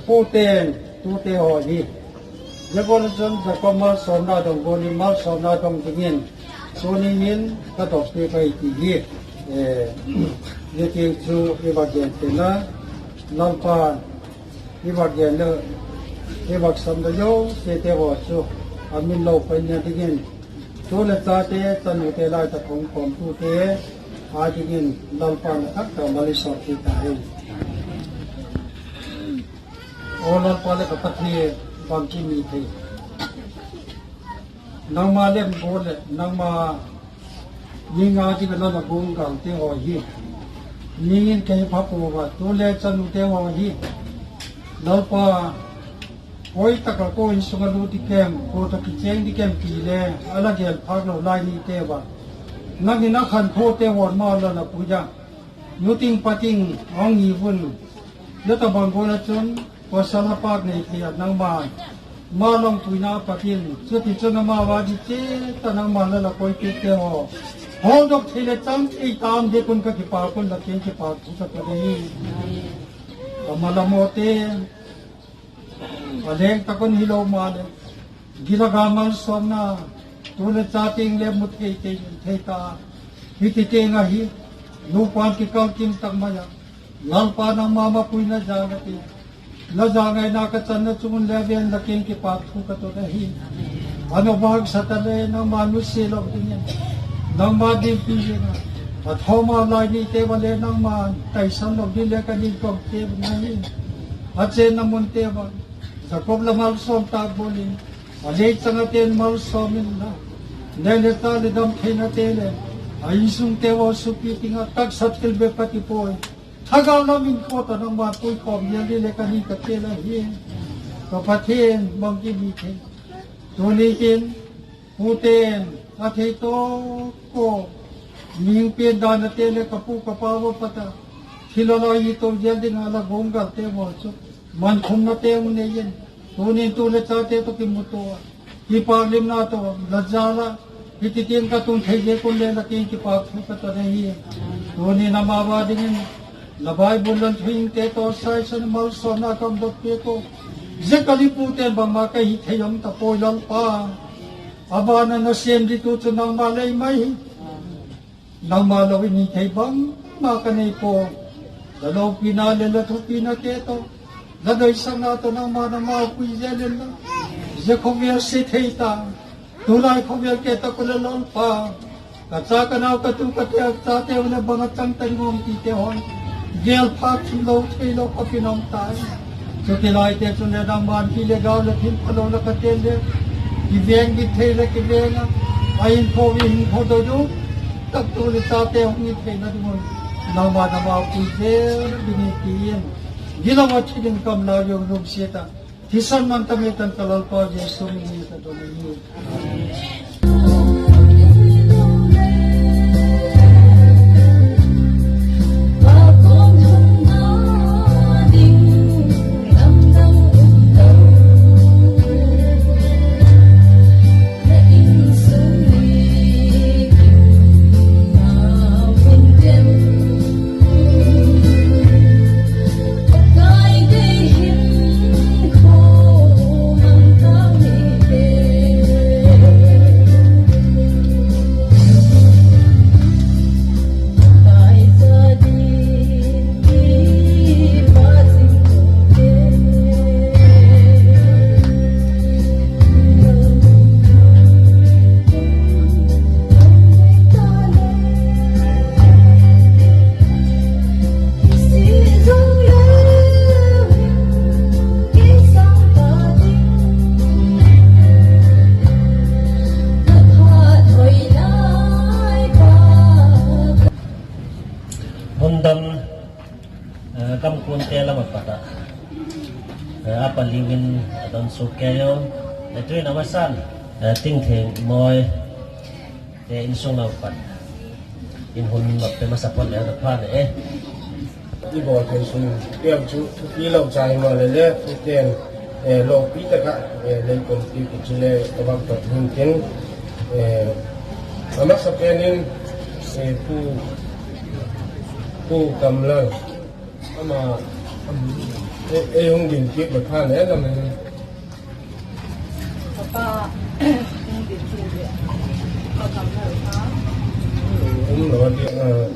pute'n tute haw hi, zia gual chun Jakob malsawmna dong gual in malsawmna dong dingin tuni hin ka dot piak ahi ti hi. Zia tiang chu i va gen theina, Lalpa'n i va gen leh i va sam da zosiate haw chu a min lopi na dingin, tu leh chate, chanute, lai tak hung khawmtute â dingin Lalpa'n a thak tak mal i sawmpi ta hen. Aw Lalpa leh ka Pathian, bangkim i thei, nangma lem gual leh nangma mi nga ding a la na guanggalte haw hi Ning in kei pha pua a, tu le chanute haw hi, Lalpa, hoi tak ah kua insung a lut ding em, kua tawh kichêng ding em ti le a la gel phâk lo lai nite ua, nang in a khankhawte haw ma la la pui a, nu ting pa ting a hung hi vun, zia tawhbang gual ah chun pasal a pâk nei thei a nangma, ma lawmpuina pat in, chutichun ama va di chiat a nangma la la koipiakte haw hawldok thei leh chang thei ta ding un ka kipâk un, la kiang kipâk thu ka tun ahi. Ka malamaute, a leng tak un hilo maleh, gil a ga malsawmna, tu leh cha tiang le mu thei thei, thei ta, hiti tiang ahi, nupa kikal kim tak mai a, Lalpa nangma mapuina jal a ti, la zangaina ka channa chung un le a veng la kiang kipâk thu ka tun ahi. A nau vangsa ta le nangma nusia lo dingin, nangma dingpi zing a, a thawma lai nite ua le nangma taisan lo ding le ka ding kawmte un ahi. A chênna munte ua Jakob la malsawm tak gual in, a lei chang a ten malsawm inla, le le ta leh dam theinate leh, a insungte ua supi ting a taksa thil bep ka ti puai. Thagau lam in kua ta nangma puikhawm zel ding le ka ding ka tel ahi. Ka Pathian bangkim hi thei. Tuni hin, pute'n a thei tawh kua, mihing pian dan a te leh ka pu ka pa ua pat a, thil a la hi to zel ding a la guanggalte haw chu, mankhumnate hung nei in, tuni'n tu leh chate tawh kimutua, kipâklimna tawh la jal a, hiti tiang ka tun thei ziak un le la kiang kipâk thu ka tun ahi. Tuni'n ama va dingin, la Bible lan thu hingte tawh saisan malsawmna ka hun dot piak u. Zia ka li pute'n bangma ka hi thei um ta puai Lalpa. A ban a na sêm dingtu chu nangma lei mai hi. Nangma lo in hi thei bangma ka nei pua. La lopina leh la thupinate tawh, la doisakna tawh nangma na maupui zel inla, zia khawvel sia thei ta, tulai khawvel ke tak u leh Lalpa, ka cha ka nau ka tu ka te a chate u leh bang a chang ta ding um tite haw, gel phâk thim lo theilo ka pin um tai. Chutilaite chun leh nangma'n hi leh gau leh thil phalo la ka tel le, kiveng git thei leh kiveng a, a hinkhua hi hinkhua doi duk tak tu leh chate hung hi theina ding un, nangma na maupui zel ding hi ti in, gilo a thi ding kam la yo lungsiat a, thisan man ta me tan ka Lalpa Jesu min in ka don ahi. Hun dam, eh, gamkuante lam a pat ah, eh, a paliu in a don suk kei u, eh, tuin a masan, eh, Tingtheng Mawi te insung lam a pat in hun nop pe masa phot leu ta pha ne e. I bawl thei sung piak chu thupi lo cha hi maleh le, tute'n, eh, lopi tak ah, eh, lei kawmpi ku chu le ka vak pat hun tin, eh, a masa pen in, eh, Pu, Pu Kamlal, ama, eh, eh, hung ding piak ma pha ne lam in. Papa, hung ding piak le, Pu Kamlal kha. Um lo a ti, ah,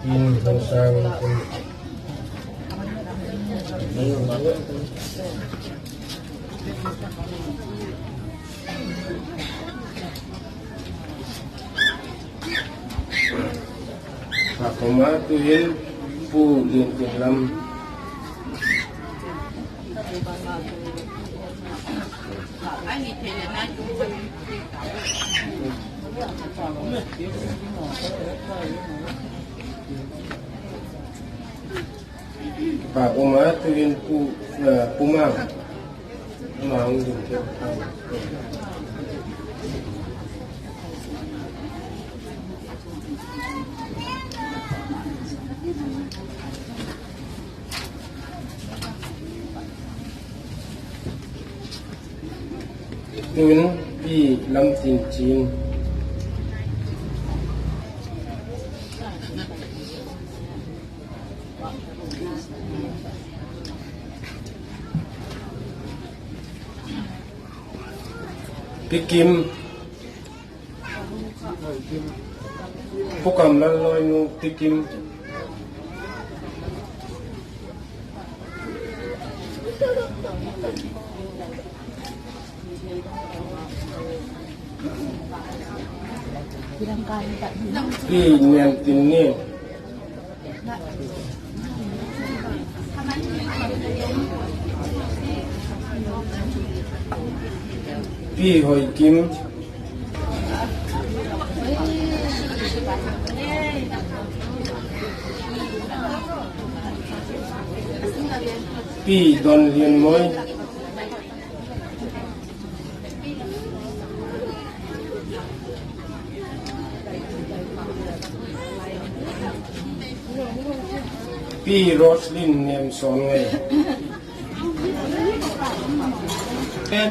in hung sang in. Kha khawm a tu'hin Pu Liantinlam. Pa um a, tu'hin Pu, eh, Pu Mang. Mang ding te. Tu'hin Pi Lamtin Chin. Pi Kim. Pu Kamlal lawinu Pi Kim. Pi Niamtinni. Pi Hoikim. Pi Donlianmoi. Pi Roslyn Nemsawnngai. Pen,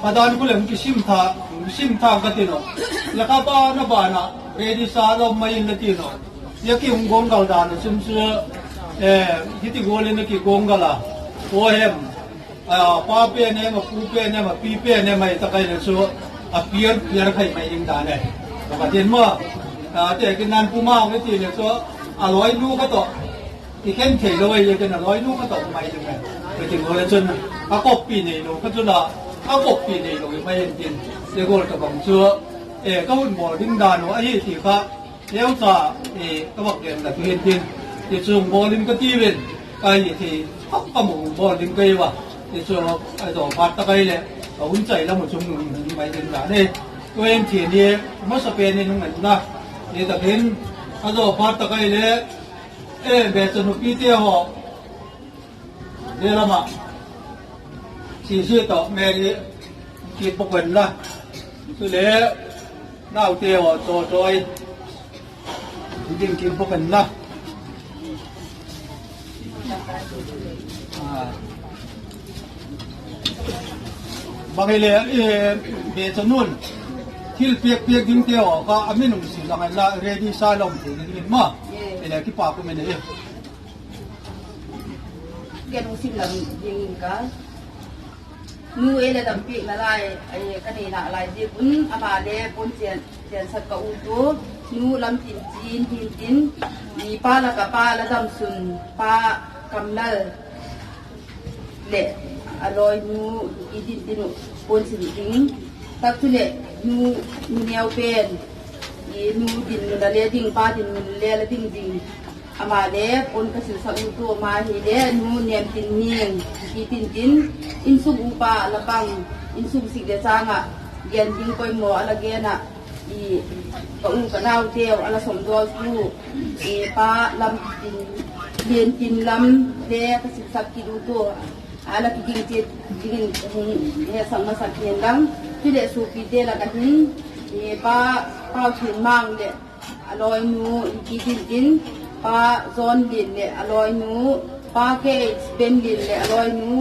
a dan khu leh hung kisim tha, hung kisim tha ka ti lo. Lekha ban a ban a, ready sa lo mai in la ti lo. Zia ki hung gawnggal dan a sim chu, eh, hiti gual in a kigawnggal a. Aw hem. A, pa pen em, a pu pen em, a pi pen em, ahi tak ai le chu, a piar, piar khai mai ding dan e. Ka tin maw, a, te kin nan Pu Mang le ti le chu, a lawinu ka tawh, i khen thei lo ai, le ken a lawinu ka tawh mai ding e. Ka tin maw le chun, a kawppi nei lo, ka chun a, a kawppi nei lo, i mai in tin, le gol ka bang chu, e, ka hun bawl ding dan u, ahi ti kha, Neucha, eh, ka vak gen la tu hin tin, ti chu bawl in ka ti ven, ka hi thei, ka, ka mu bawl ding ka hi va. Ti chu, a zaw phat tak ai le, ka hun chai lam u chung nung mai ding la ne. Tu hin thei ni, masa pen ni nung ngen na. Ni tak hin, a zaw phat tak ai le, eh, be chu nupi te haw. Zia lam ah, Sisi tawh Mary, kipok hen la. Chule, naute haw chaw chaw ai. Ding kipok hen la. A. Bang ile, eh, be chanun. Thil piak piak dingte haw kha, a min um si lang hen la, ready sa lawm thei ding in ma. Ile kipak um in e. Ken hung sim lam ding in ka. Nu ei le dampiakna lai, ei ka neina lai ziak un, ama le puan chian, chiansak ka ut u. Nu Lamtin Chin hin tin, i pa lak ah pa Ladamsun, pa Kamlal leh a lawinu, i tin tin uh puan sim ding. Tak chuleh nu, nu neu pen, i nu dinmun a le ding, pa dinmun le la ding ding. Ama le puan ka silsak ut u, ama hile nu Nemtinni, i tin tin, insung upa la pang, insung sik le chang ah, gen ding poimaw a la gen ah, i ka u ka nauteu a la sawmdawl tu, i pa Lamtin, Liantinlam le ka silsak kit ut u, a la kiging chiat dingin hung hesak masak hian lang. Chuleh suapite lak ah hin, i pa Pauthinmang leh a lawinu, i tin tin, pa Johnlin leh a lawinu, pa K H Benlin leh a lawinu,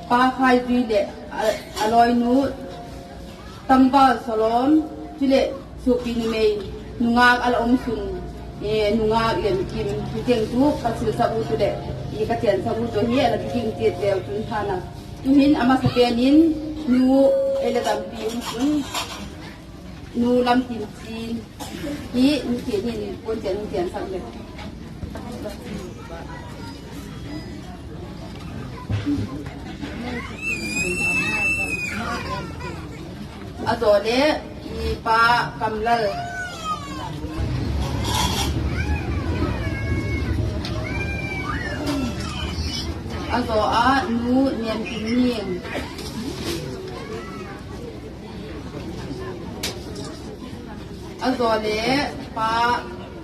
pa Khaizui leh a, a lawinu, Tangval Salawm, chuleh suapi numei, nungak a la um sun, eh, nungak Lemkim, hi teng chu ka silsak ut u leh, i ka chiansak ut u hi a la kiging chiat leu chun than a. Tuhin a masa pen in, nu ei le dampi um sun, nu Lamtin Chin, hi nu Chin hin puan chian, nu chiansak le. A zaw le, i pa Kamlal. A zaw a nu Niamtinni. A zaw le pa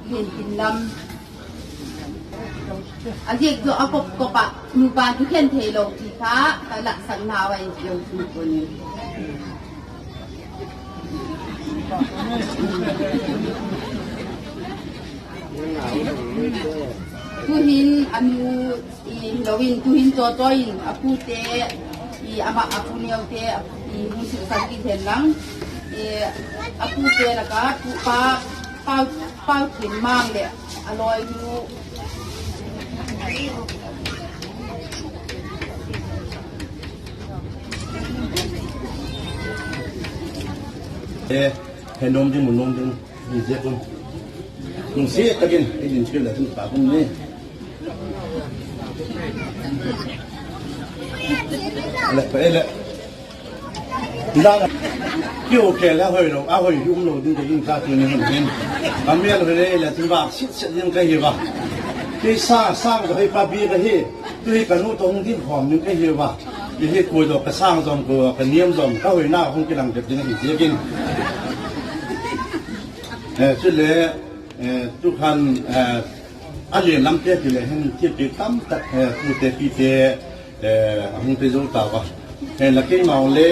Liantinlam. A ziak chu a kop kop ah nupa kikhen theilo ti kha ka laksakna a i piau tu ko ni. Tuhin a nu i hilo in tuhin chaw chaw in a pute i ama a pu neute i hung silsak kit hen lang, i a pute lak ah pu pa Pau, Pau Thinmang leh a lawinu. E, he nuam ding mu nuam ding hi ziak un, lungsiat tak in i din chiu le chun pa bung ni. A le pa e le. Nda, kiu ke la hoi lo, a hoi um lo ding ka ging ka tu ni hun hin. A mial hoi le le chun vak sit set ding ka hi va. Kei sa, sang ka hoi pa bi ka hi. Tu hi ka nu tawh hung ding khawm ding ka hi va. I hi kua zaw ka sang zawm, kua ka niam zawm, ka hoina hung kilang bep ding ahi ziakin. Eh, chule, eh, tu khan, eh, a lian lamte ti le hin thilpiak tam tak, eh, pute pite, eh, a hung pe zo ta va. Eh, la keimau le,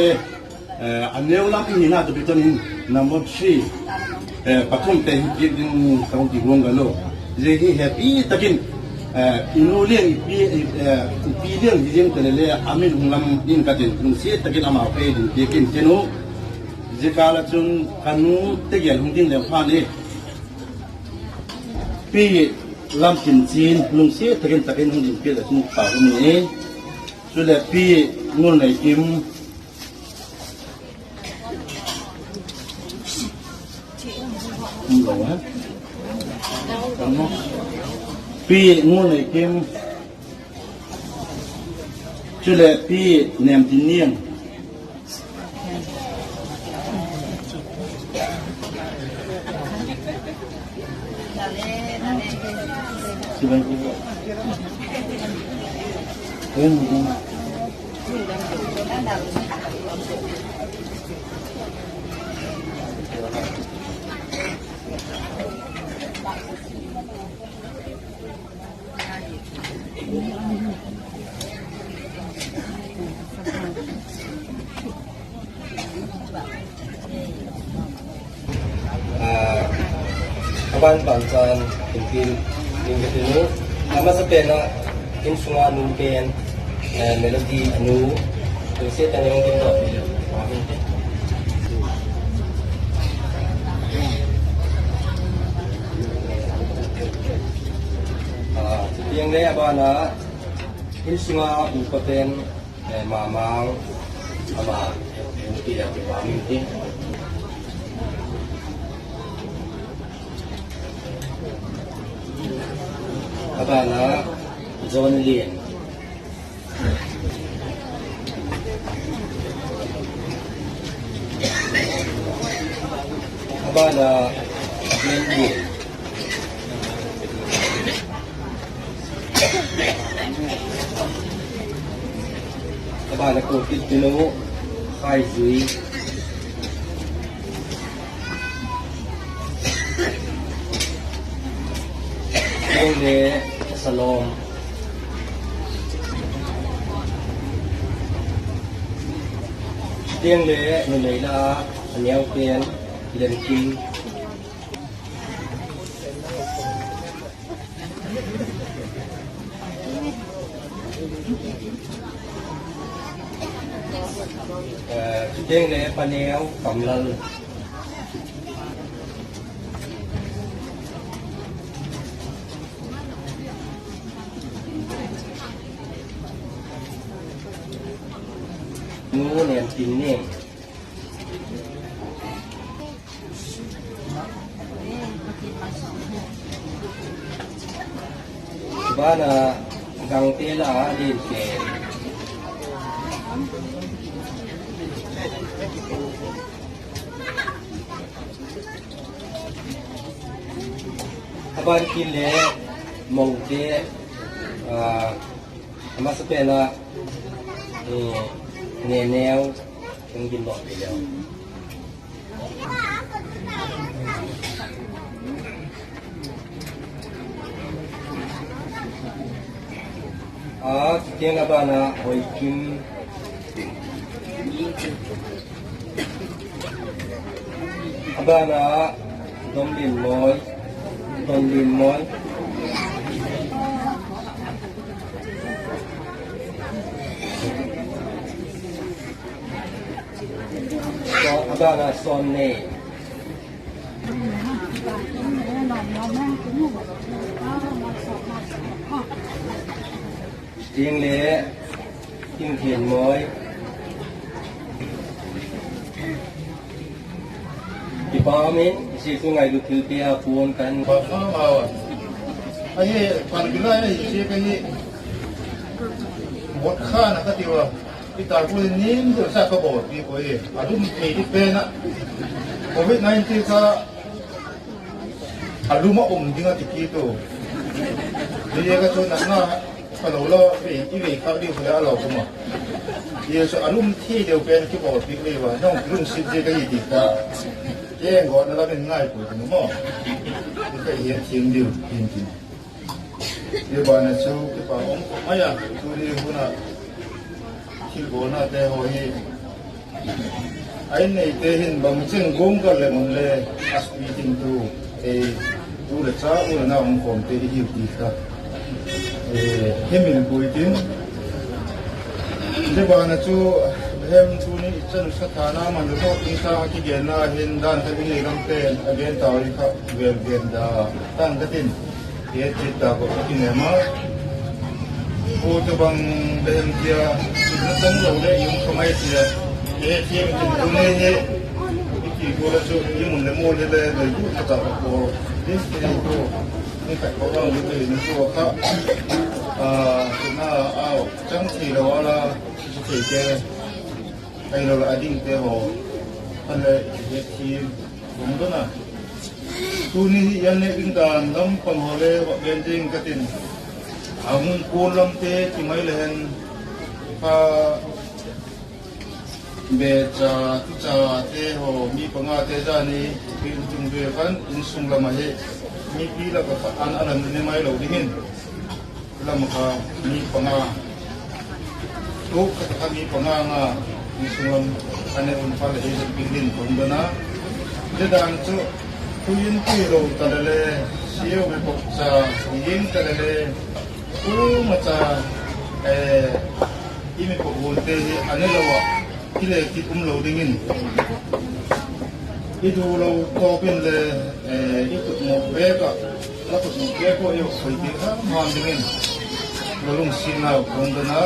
eh, a neu lam i hina tu pi ton hin number three, eh, pathum te hi piak ding ka hung kiguang galo. Zia hi hepi takin, eh, i nu liang i pi, eh, i pi liang hi ding te le le a min hung lam in ka tin lungsiat takin amau pe ding piak in tin u. Zia kâl ah chun ka nu te gel hung ding leu phan i Pi Lamtinchian lungsiat takin takin hung din piak le chun pa um ni. Chule Pi Ngulneikim, Pi Ngulneikim, chule Pi Nemtinniang. A ban ban chan in tin, in ka tin u. A masa pen ah in sung a nu pen, eh, Melody a nu, tu se ta ni hung tin dawk ni. Ah, chutiang le a ban ah in sung a upa pen, eh, Mamang, ama, eh, nupi a kipa min ti. A ban ah John Lian. A ban ah John Lian. A ban ah Kokit tinu Khaizui. Tiang le Salom. Tiang le numei la a neu pen Lemkim. Eh, chutiang le paneu Kamlal. Nu Nemtinniang. Ban ah Gangte la a din ke. A ban kit le Mote, ah, a masa pen ah, eh, Neneu, hung din bawk ti leu. A, chutiang a ban ah Hoikim. A ban ah Domlinmawi, Domlinmawi. A ban ah Sawnnei. Chutiang le Kimthianmawi. Kipak um in, Jesu ngailut thilpi a puan kan pa ma ma a. Ahi, pan bilai ahi, sia ka hi. Bot khan a ka ti ua. I ta ku nin tu sa ka bawlpiak ui. A lum thei di pen a. Covid nineteen kha a lum a um ding a ti kit u. Zia ka chu natna ka lo la, i vei khâk diu kha le a lo um a. Zia chu a lum thei deu pen kibawlpiak le ua, nang lungsiat zia ka hi ti kha. Keng gawtna lam in ngai pui ka maw. I ka hi thiam diu hin tin. Zia ban ah chu kipak um khop mai a, tuni hun ah thilbawlnate haw hi a inneite hin bangcheng guanggal leh mun le a speaking tu, ei, tu leh cha, u leh nau hung khawmte i hiu ti kha, e, himil pui tin. Zia ban ah chu hem tuni i chanu sathana man lo tawh tin sa a kigenna hin dan kha i nei lam pen a gen tau i kha vel gen da tan ka tin. Ke chit ta ko ki ne ma. Ko to bang bem tia, na tang lo le yung ko mai tia. Ke tia mi tin ko ne he. Ki ko la chu i mun le mo le le le ku ta ta ko. Din ke ko. Ni ka ko bang le ni ko ka. A, na a, chang ti lo ala. Ke ke. Ai lo la ding te ho. An le ke ti. Hung don a. Tuni hi i an nêk ding dan lam pang haw le va gen ding ka tin. A hung kuan lamte ti mai le hen, kha becha, thuchate haw, mi pangate zani, pi tum ve khan, insung lam ahi, mipi lak ah kha an a lam ne mai lo dingin. Lam kha mi panga. Tu kha kha mi panga nga. Mi sung lam a ne un pha le hi zat ping din kon dona. Zia dan chu tu in tu lo ta le le, siau me pok cha, ying ta le le, u ma cha, eh, i mi pok hun te hi a ne lo a. Kile kit um lo dingin, i du lo tawp in le, eh, i kut ngawk bek ah, la kut ngawk bek ah i khoi ti ham ham dingin, la lungsiatna u kong dona,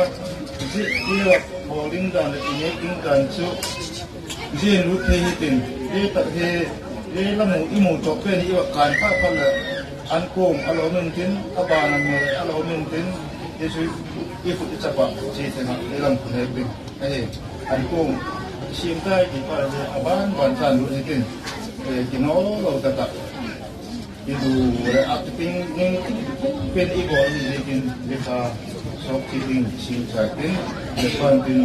zia i va bawl ding dan le i nêk ding dan chu, zia in lut thei hitin, zia tak hi, zia la mu, i mu tawp pen i va kan pah pah le, an kuang a lo min tin, a ban a me a lo min tin, i chu i khut i chap ah chi theng ah i lam khu nêk ding. Ahi, an kuang siam tai ti pa le a ban ban chan lut ziakin, eh, kinaw lo tak ah i du le a kiting ning pen i bawl hi ziakin, zia kha sawk kit ding sim chai tin, zia pan tin,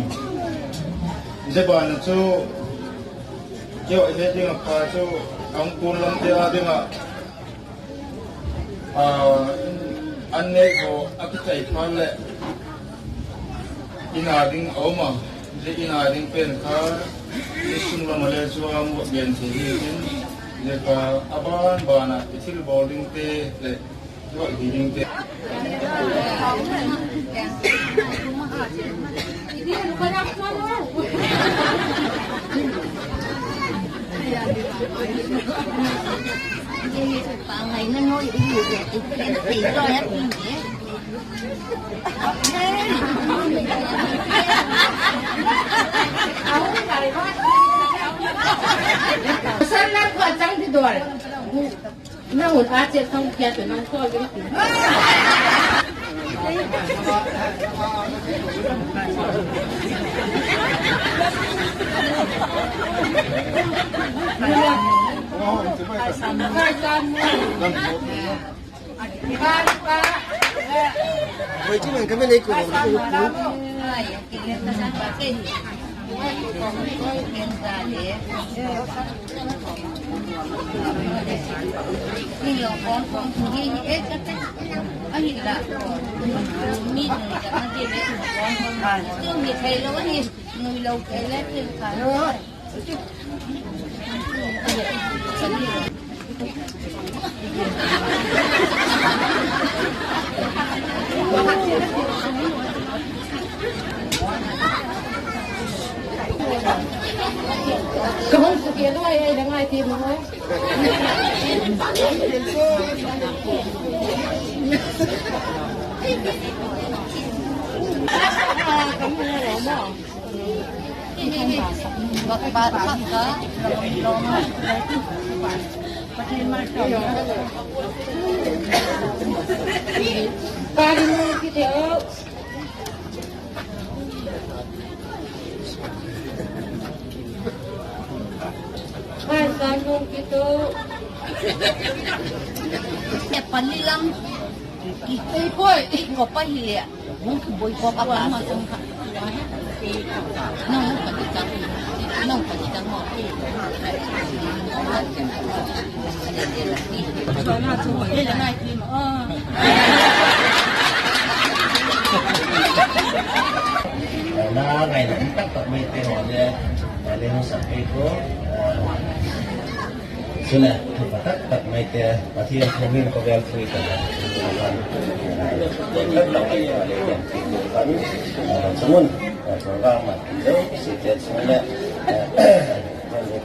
zia ban ah chu keu he ding a pha chu, ang kun lam te a ding ah, a, an nêk haw a kichai phat leh, in a ding a um a, zia in a ding pen kha, i sung lam ah le chuam va gen thei hi tin, zia kha a ban ban ah i thil bawl dingte leh, va hi dingte. Sir, lar kha chang di dor. Nang un a chek thang kia tu nang ko. Hoi, ki man ka me nei ko. Ka hung suk e lo ai, ai la ngai ti mo. Pali lam i tei poi, i ko pa hileh hung kiboi ko ka pa ma chung kha. Na ngaina um tak tak mai te haw le, le hung sak ei ko. Chule, thupa tak tak mai te, Pathian thu hin ka vel thui ta. Chungun, program mat zosia te chung le,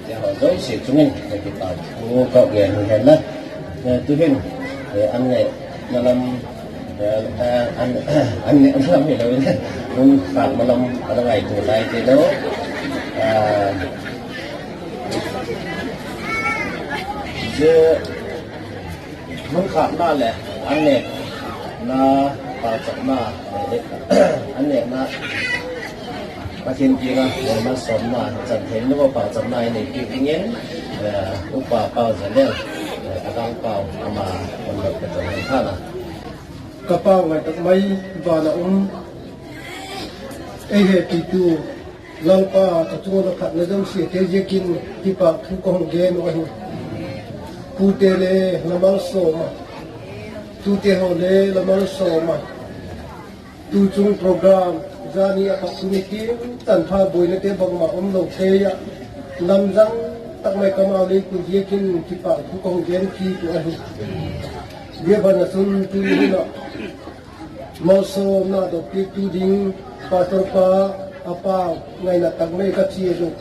te haw zosia chung in, ka kipak thu ka gen hi hen la. Tuhin, an nêkna lam, an nêkna lam hilo in, hun khâkna lam a la ngaitua lai ti lo. Zia hun khâkna leh an nêkna pauchapna, an nêkna Pathian kiang ah malsawmna chan thei lo a pauchapna i nei piak dingin, Upa Pau Zalen, a dang pau ama hun dot ka chang hen than a. Ka pau ngai tak mai, van a um, ei hepitu Lalpa, ka chung ah la phatna zosiate ziakin kipak thu ka hung gen uh ahi. Pute le la malsawm a, tute haw le la malsawm a, tu chung program, zani a pat tuni tiang tanpha buainate bangma um lo thei ah, lamzang tak mai ka mau lei pui ziakin kipak thu ka hung gen kit uh ahi. Zia ban ah chun tuni hun ah malsawmna dot piaktu ding, Pastor pa, a pau ngaina tak mai ka chia uh,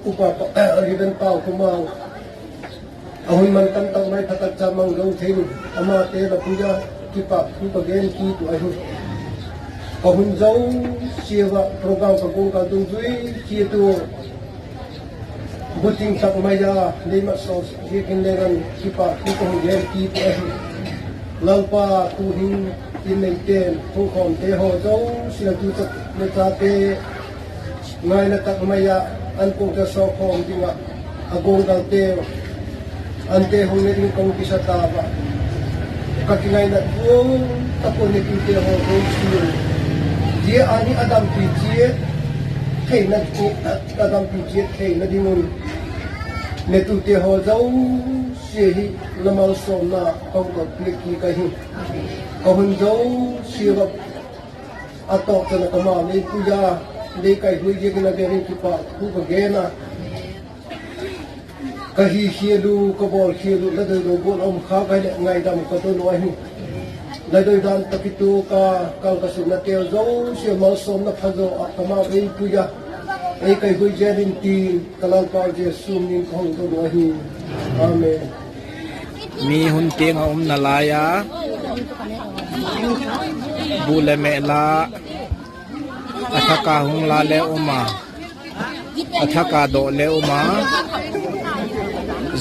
Upa pa, Reverend Pau Khumang, a hun man tam tak mai pha tak cha mang zo thei in, amate la pui a kipak thu ka gen kit uh ahi. Ka hun zosia ah program ka guanggal dungzui chiat u, bu ting tak mai a lei mat saw ziakin le ngan kipak thu ka hung gen kit uh ahi. Lalpa, tuhin inneite'n, pungkhawmte haw zosia, tu chate le chate ngaina tak mai ah an pungkhawm sawkhawm ding ah a guanggalte, ante hung ne ding ka hung kisa ta a, ka kingainat gual tak ua ne tute haw zosia, zia a ni a dampi chiat theina, a dampi chiat theina ding un, ne tute haw zosia hi la malsawmna ka hung dot piak kit ahi. Ka hun zosia ah a tawp chan ah ka mau lei pui a, lei kai hui ziakin a vêl in kipak thu ka gen a. Ka hi khial u, ka bawl khial u, la doilo gual a um kha ka hileh ngaidam ka don uh ahi. La doidan tawh kituak a kal ka sutnateu zosia malsawmna phazaw ah ka mau ei pui a, ei kai hui ziakin tin ka Lalpau Jesu min in ka hung don uh ahi. Amen. Mi hun tiang ah umna lai a, bu le meh la, a thak a hung la le um a, a thak a dawh le um a,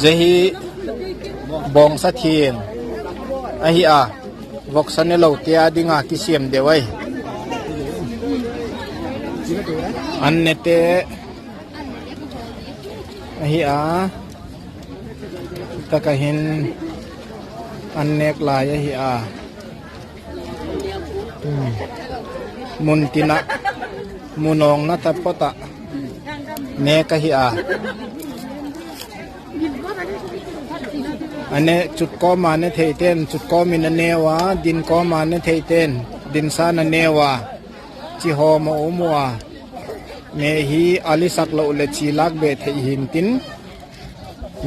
zia hi bawngsa thiang ahi a, voksa nelote â ding a kisiam deu ahi. An nete ahi a, tak ah hin an nêk lai ahi a, mun tin ah, mu nawngna taphot ah Ne ka hi a. A ne, chut kawm a ne theite'n chut kawm in a neu a, din kawm a ne theite'n dinsa'n a neu a, chi hawm a um ua. Me hi a lisak lo leh chi lâk be thei hintin,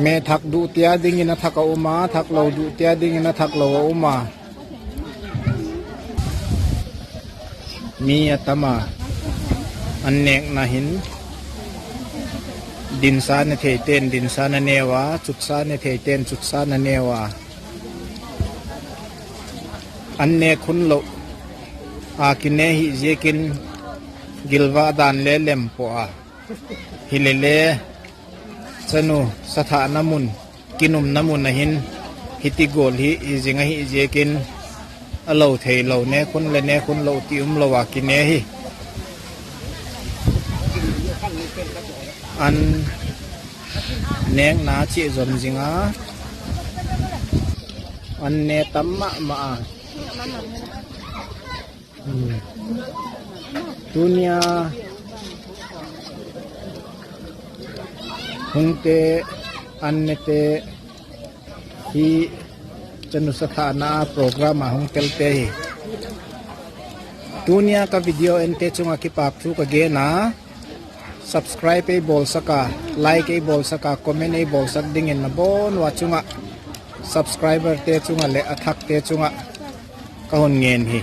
me thak duh tia dingin a thak a um a, thak lo duh tia dingin a thak lo a um a. Mi a tam a, an nêkna hin dinsa ne theite'n dinsa'n a neu a, chutsa ne theite'n chutsa'n a neu a. An nêk hun lo a kine hi ziakin gilvah dan le lem pua a. Hilele, chanu sathahna mun, kinumna mun a hin hiti gual hi hi zing ahi ziakin, a lo theilo nêk hun leh nêk hun lo ti um lo a kine hi. An nêkna chia zom zing a, an ne tam ma ma a. Tuni a hungte, an nete hi, chanu sathahna program a hung telte hi. Tuni a ka video ente chung ah kipâk thu ka gen a, subscribe ei bawlsak a, like ei bawlsak a, comment ei bawlsak dingin na bawn ua chung ah, subscriberte chung ah leh a thakte chung ah ka hun ngen hi.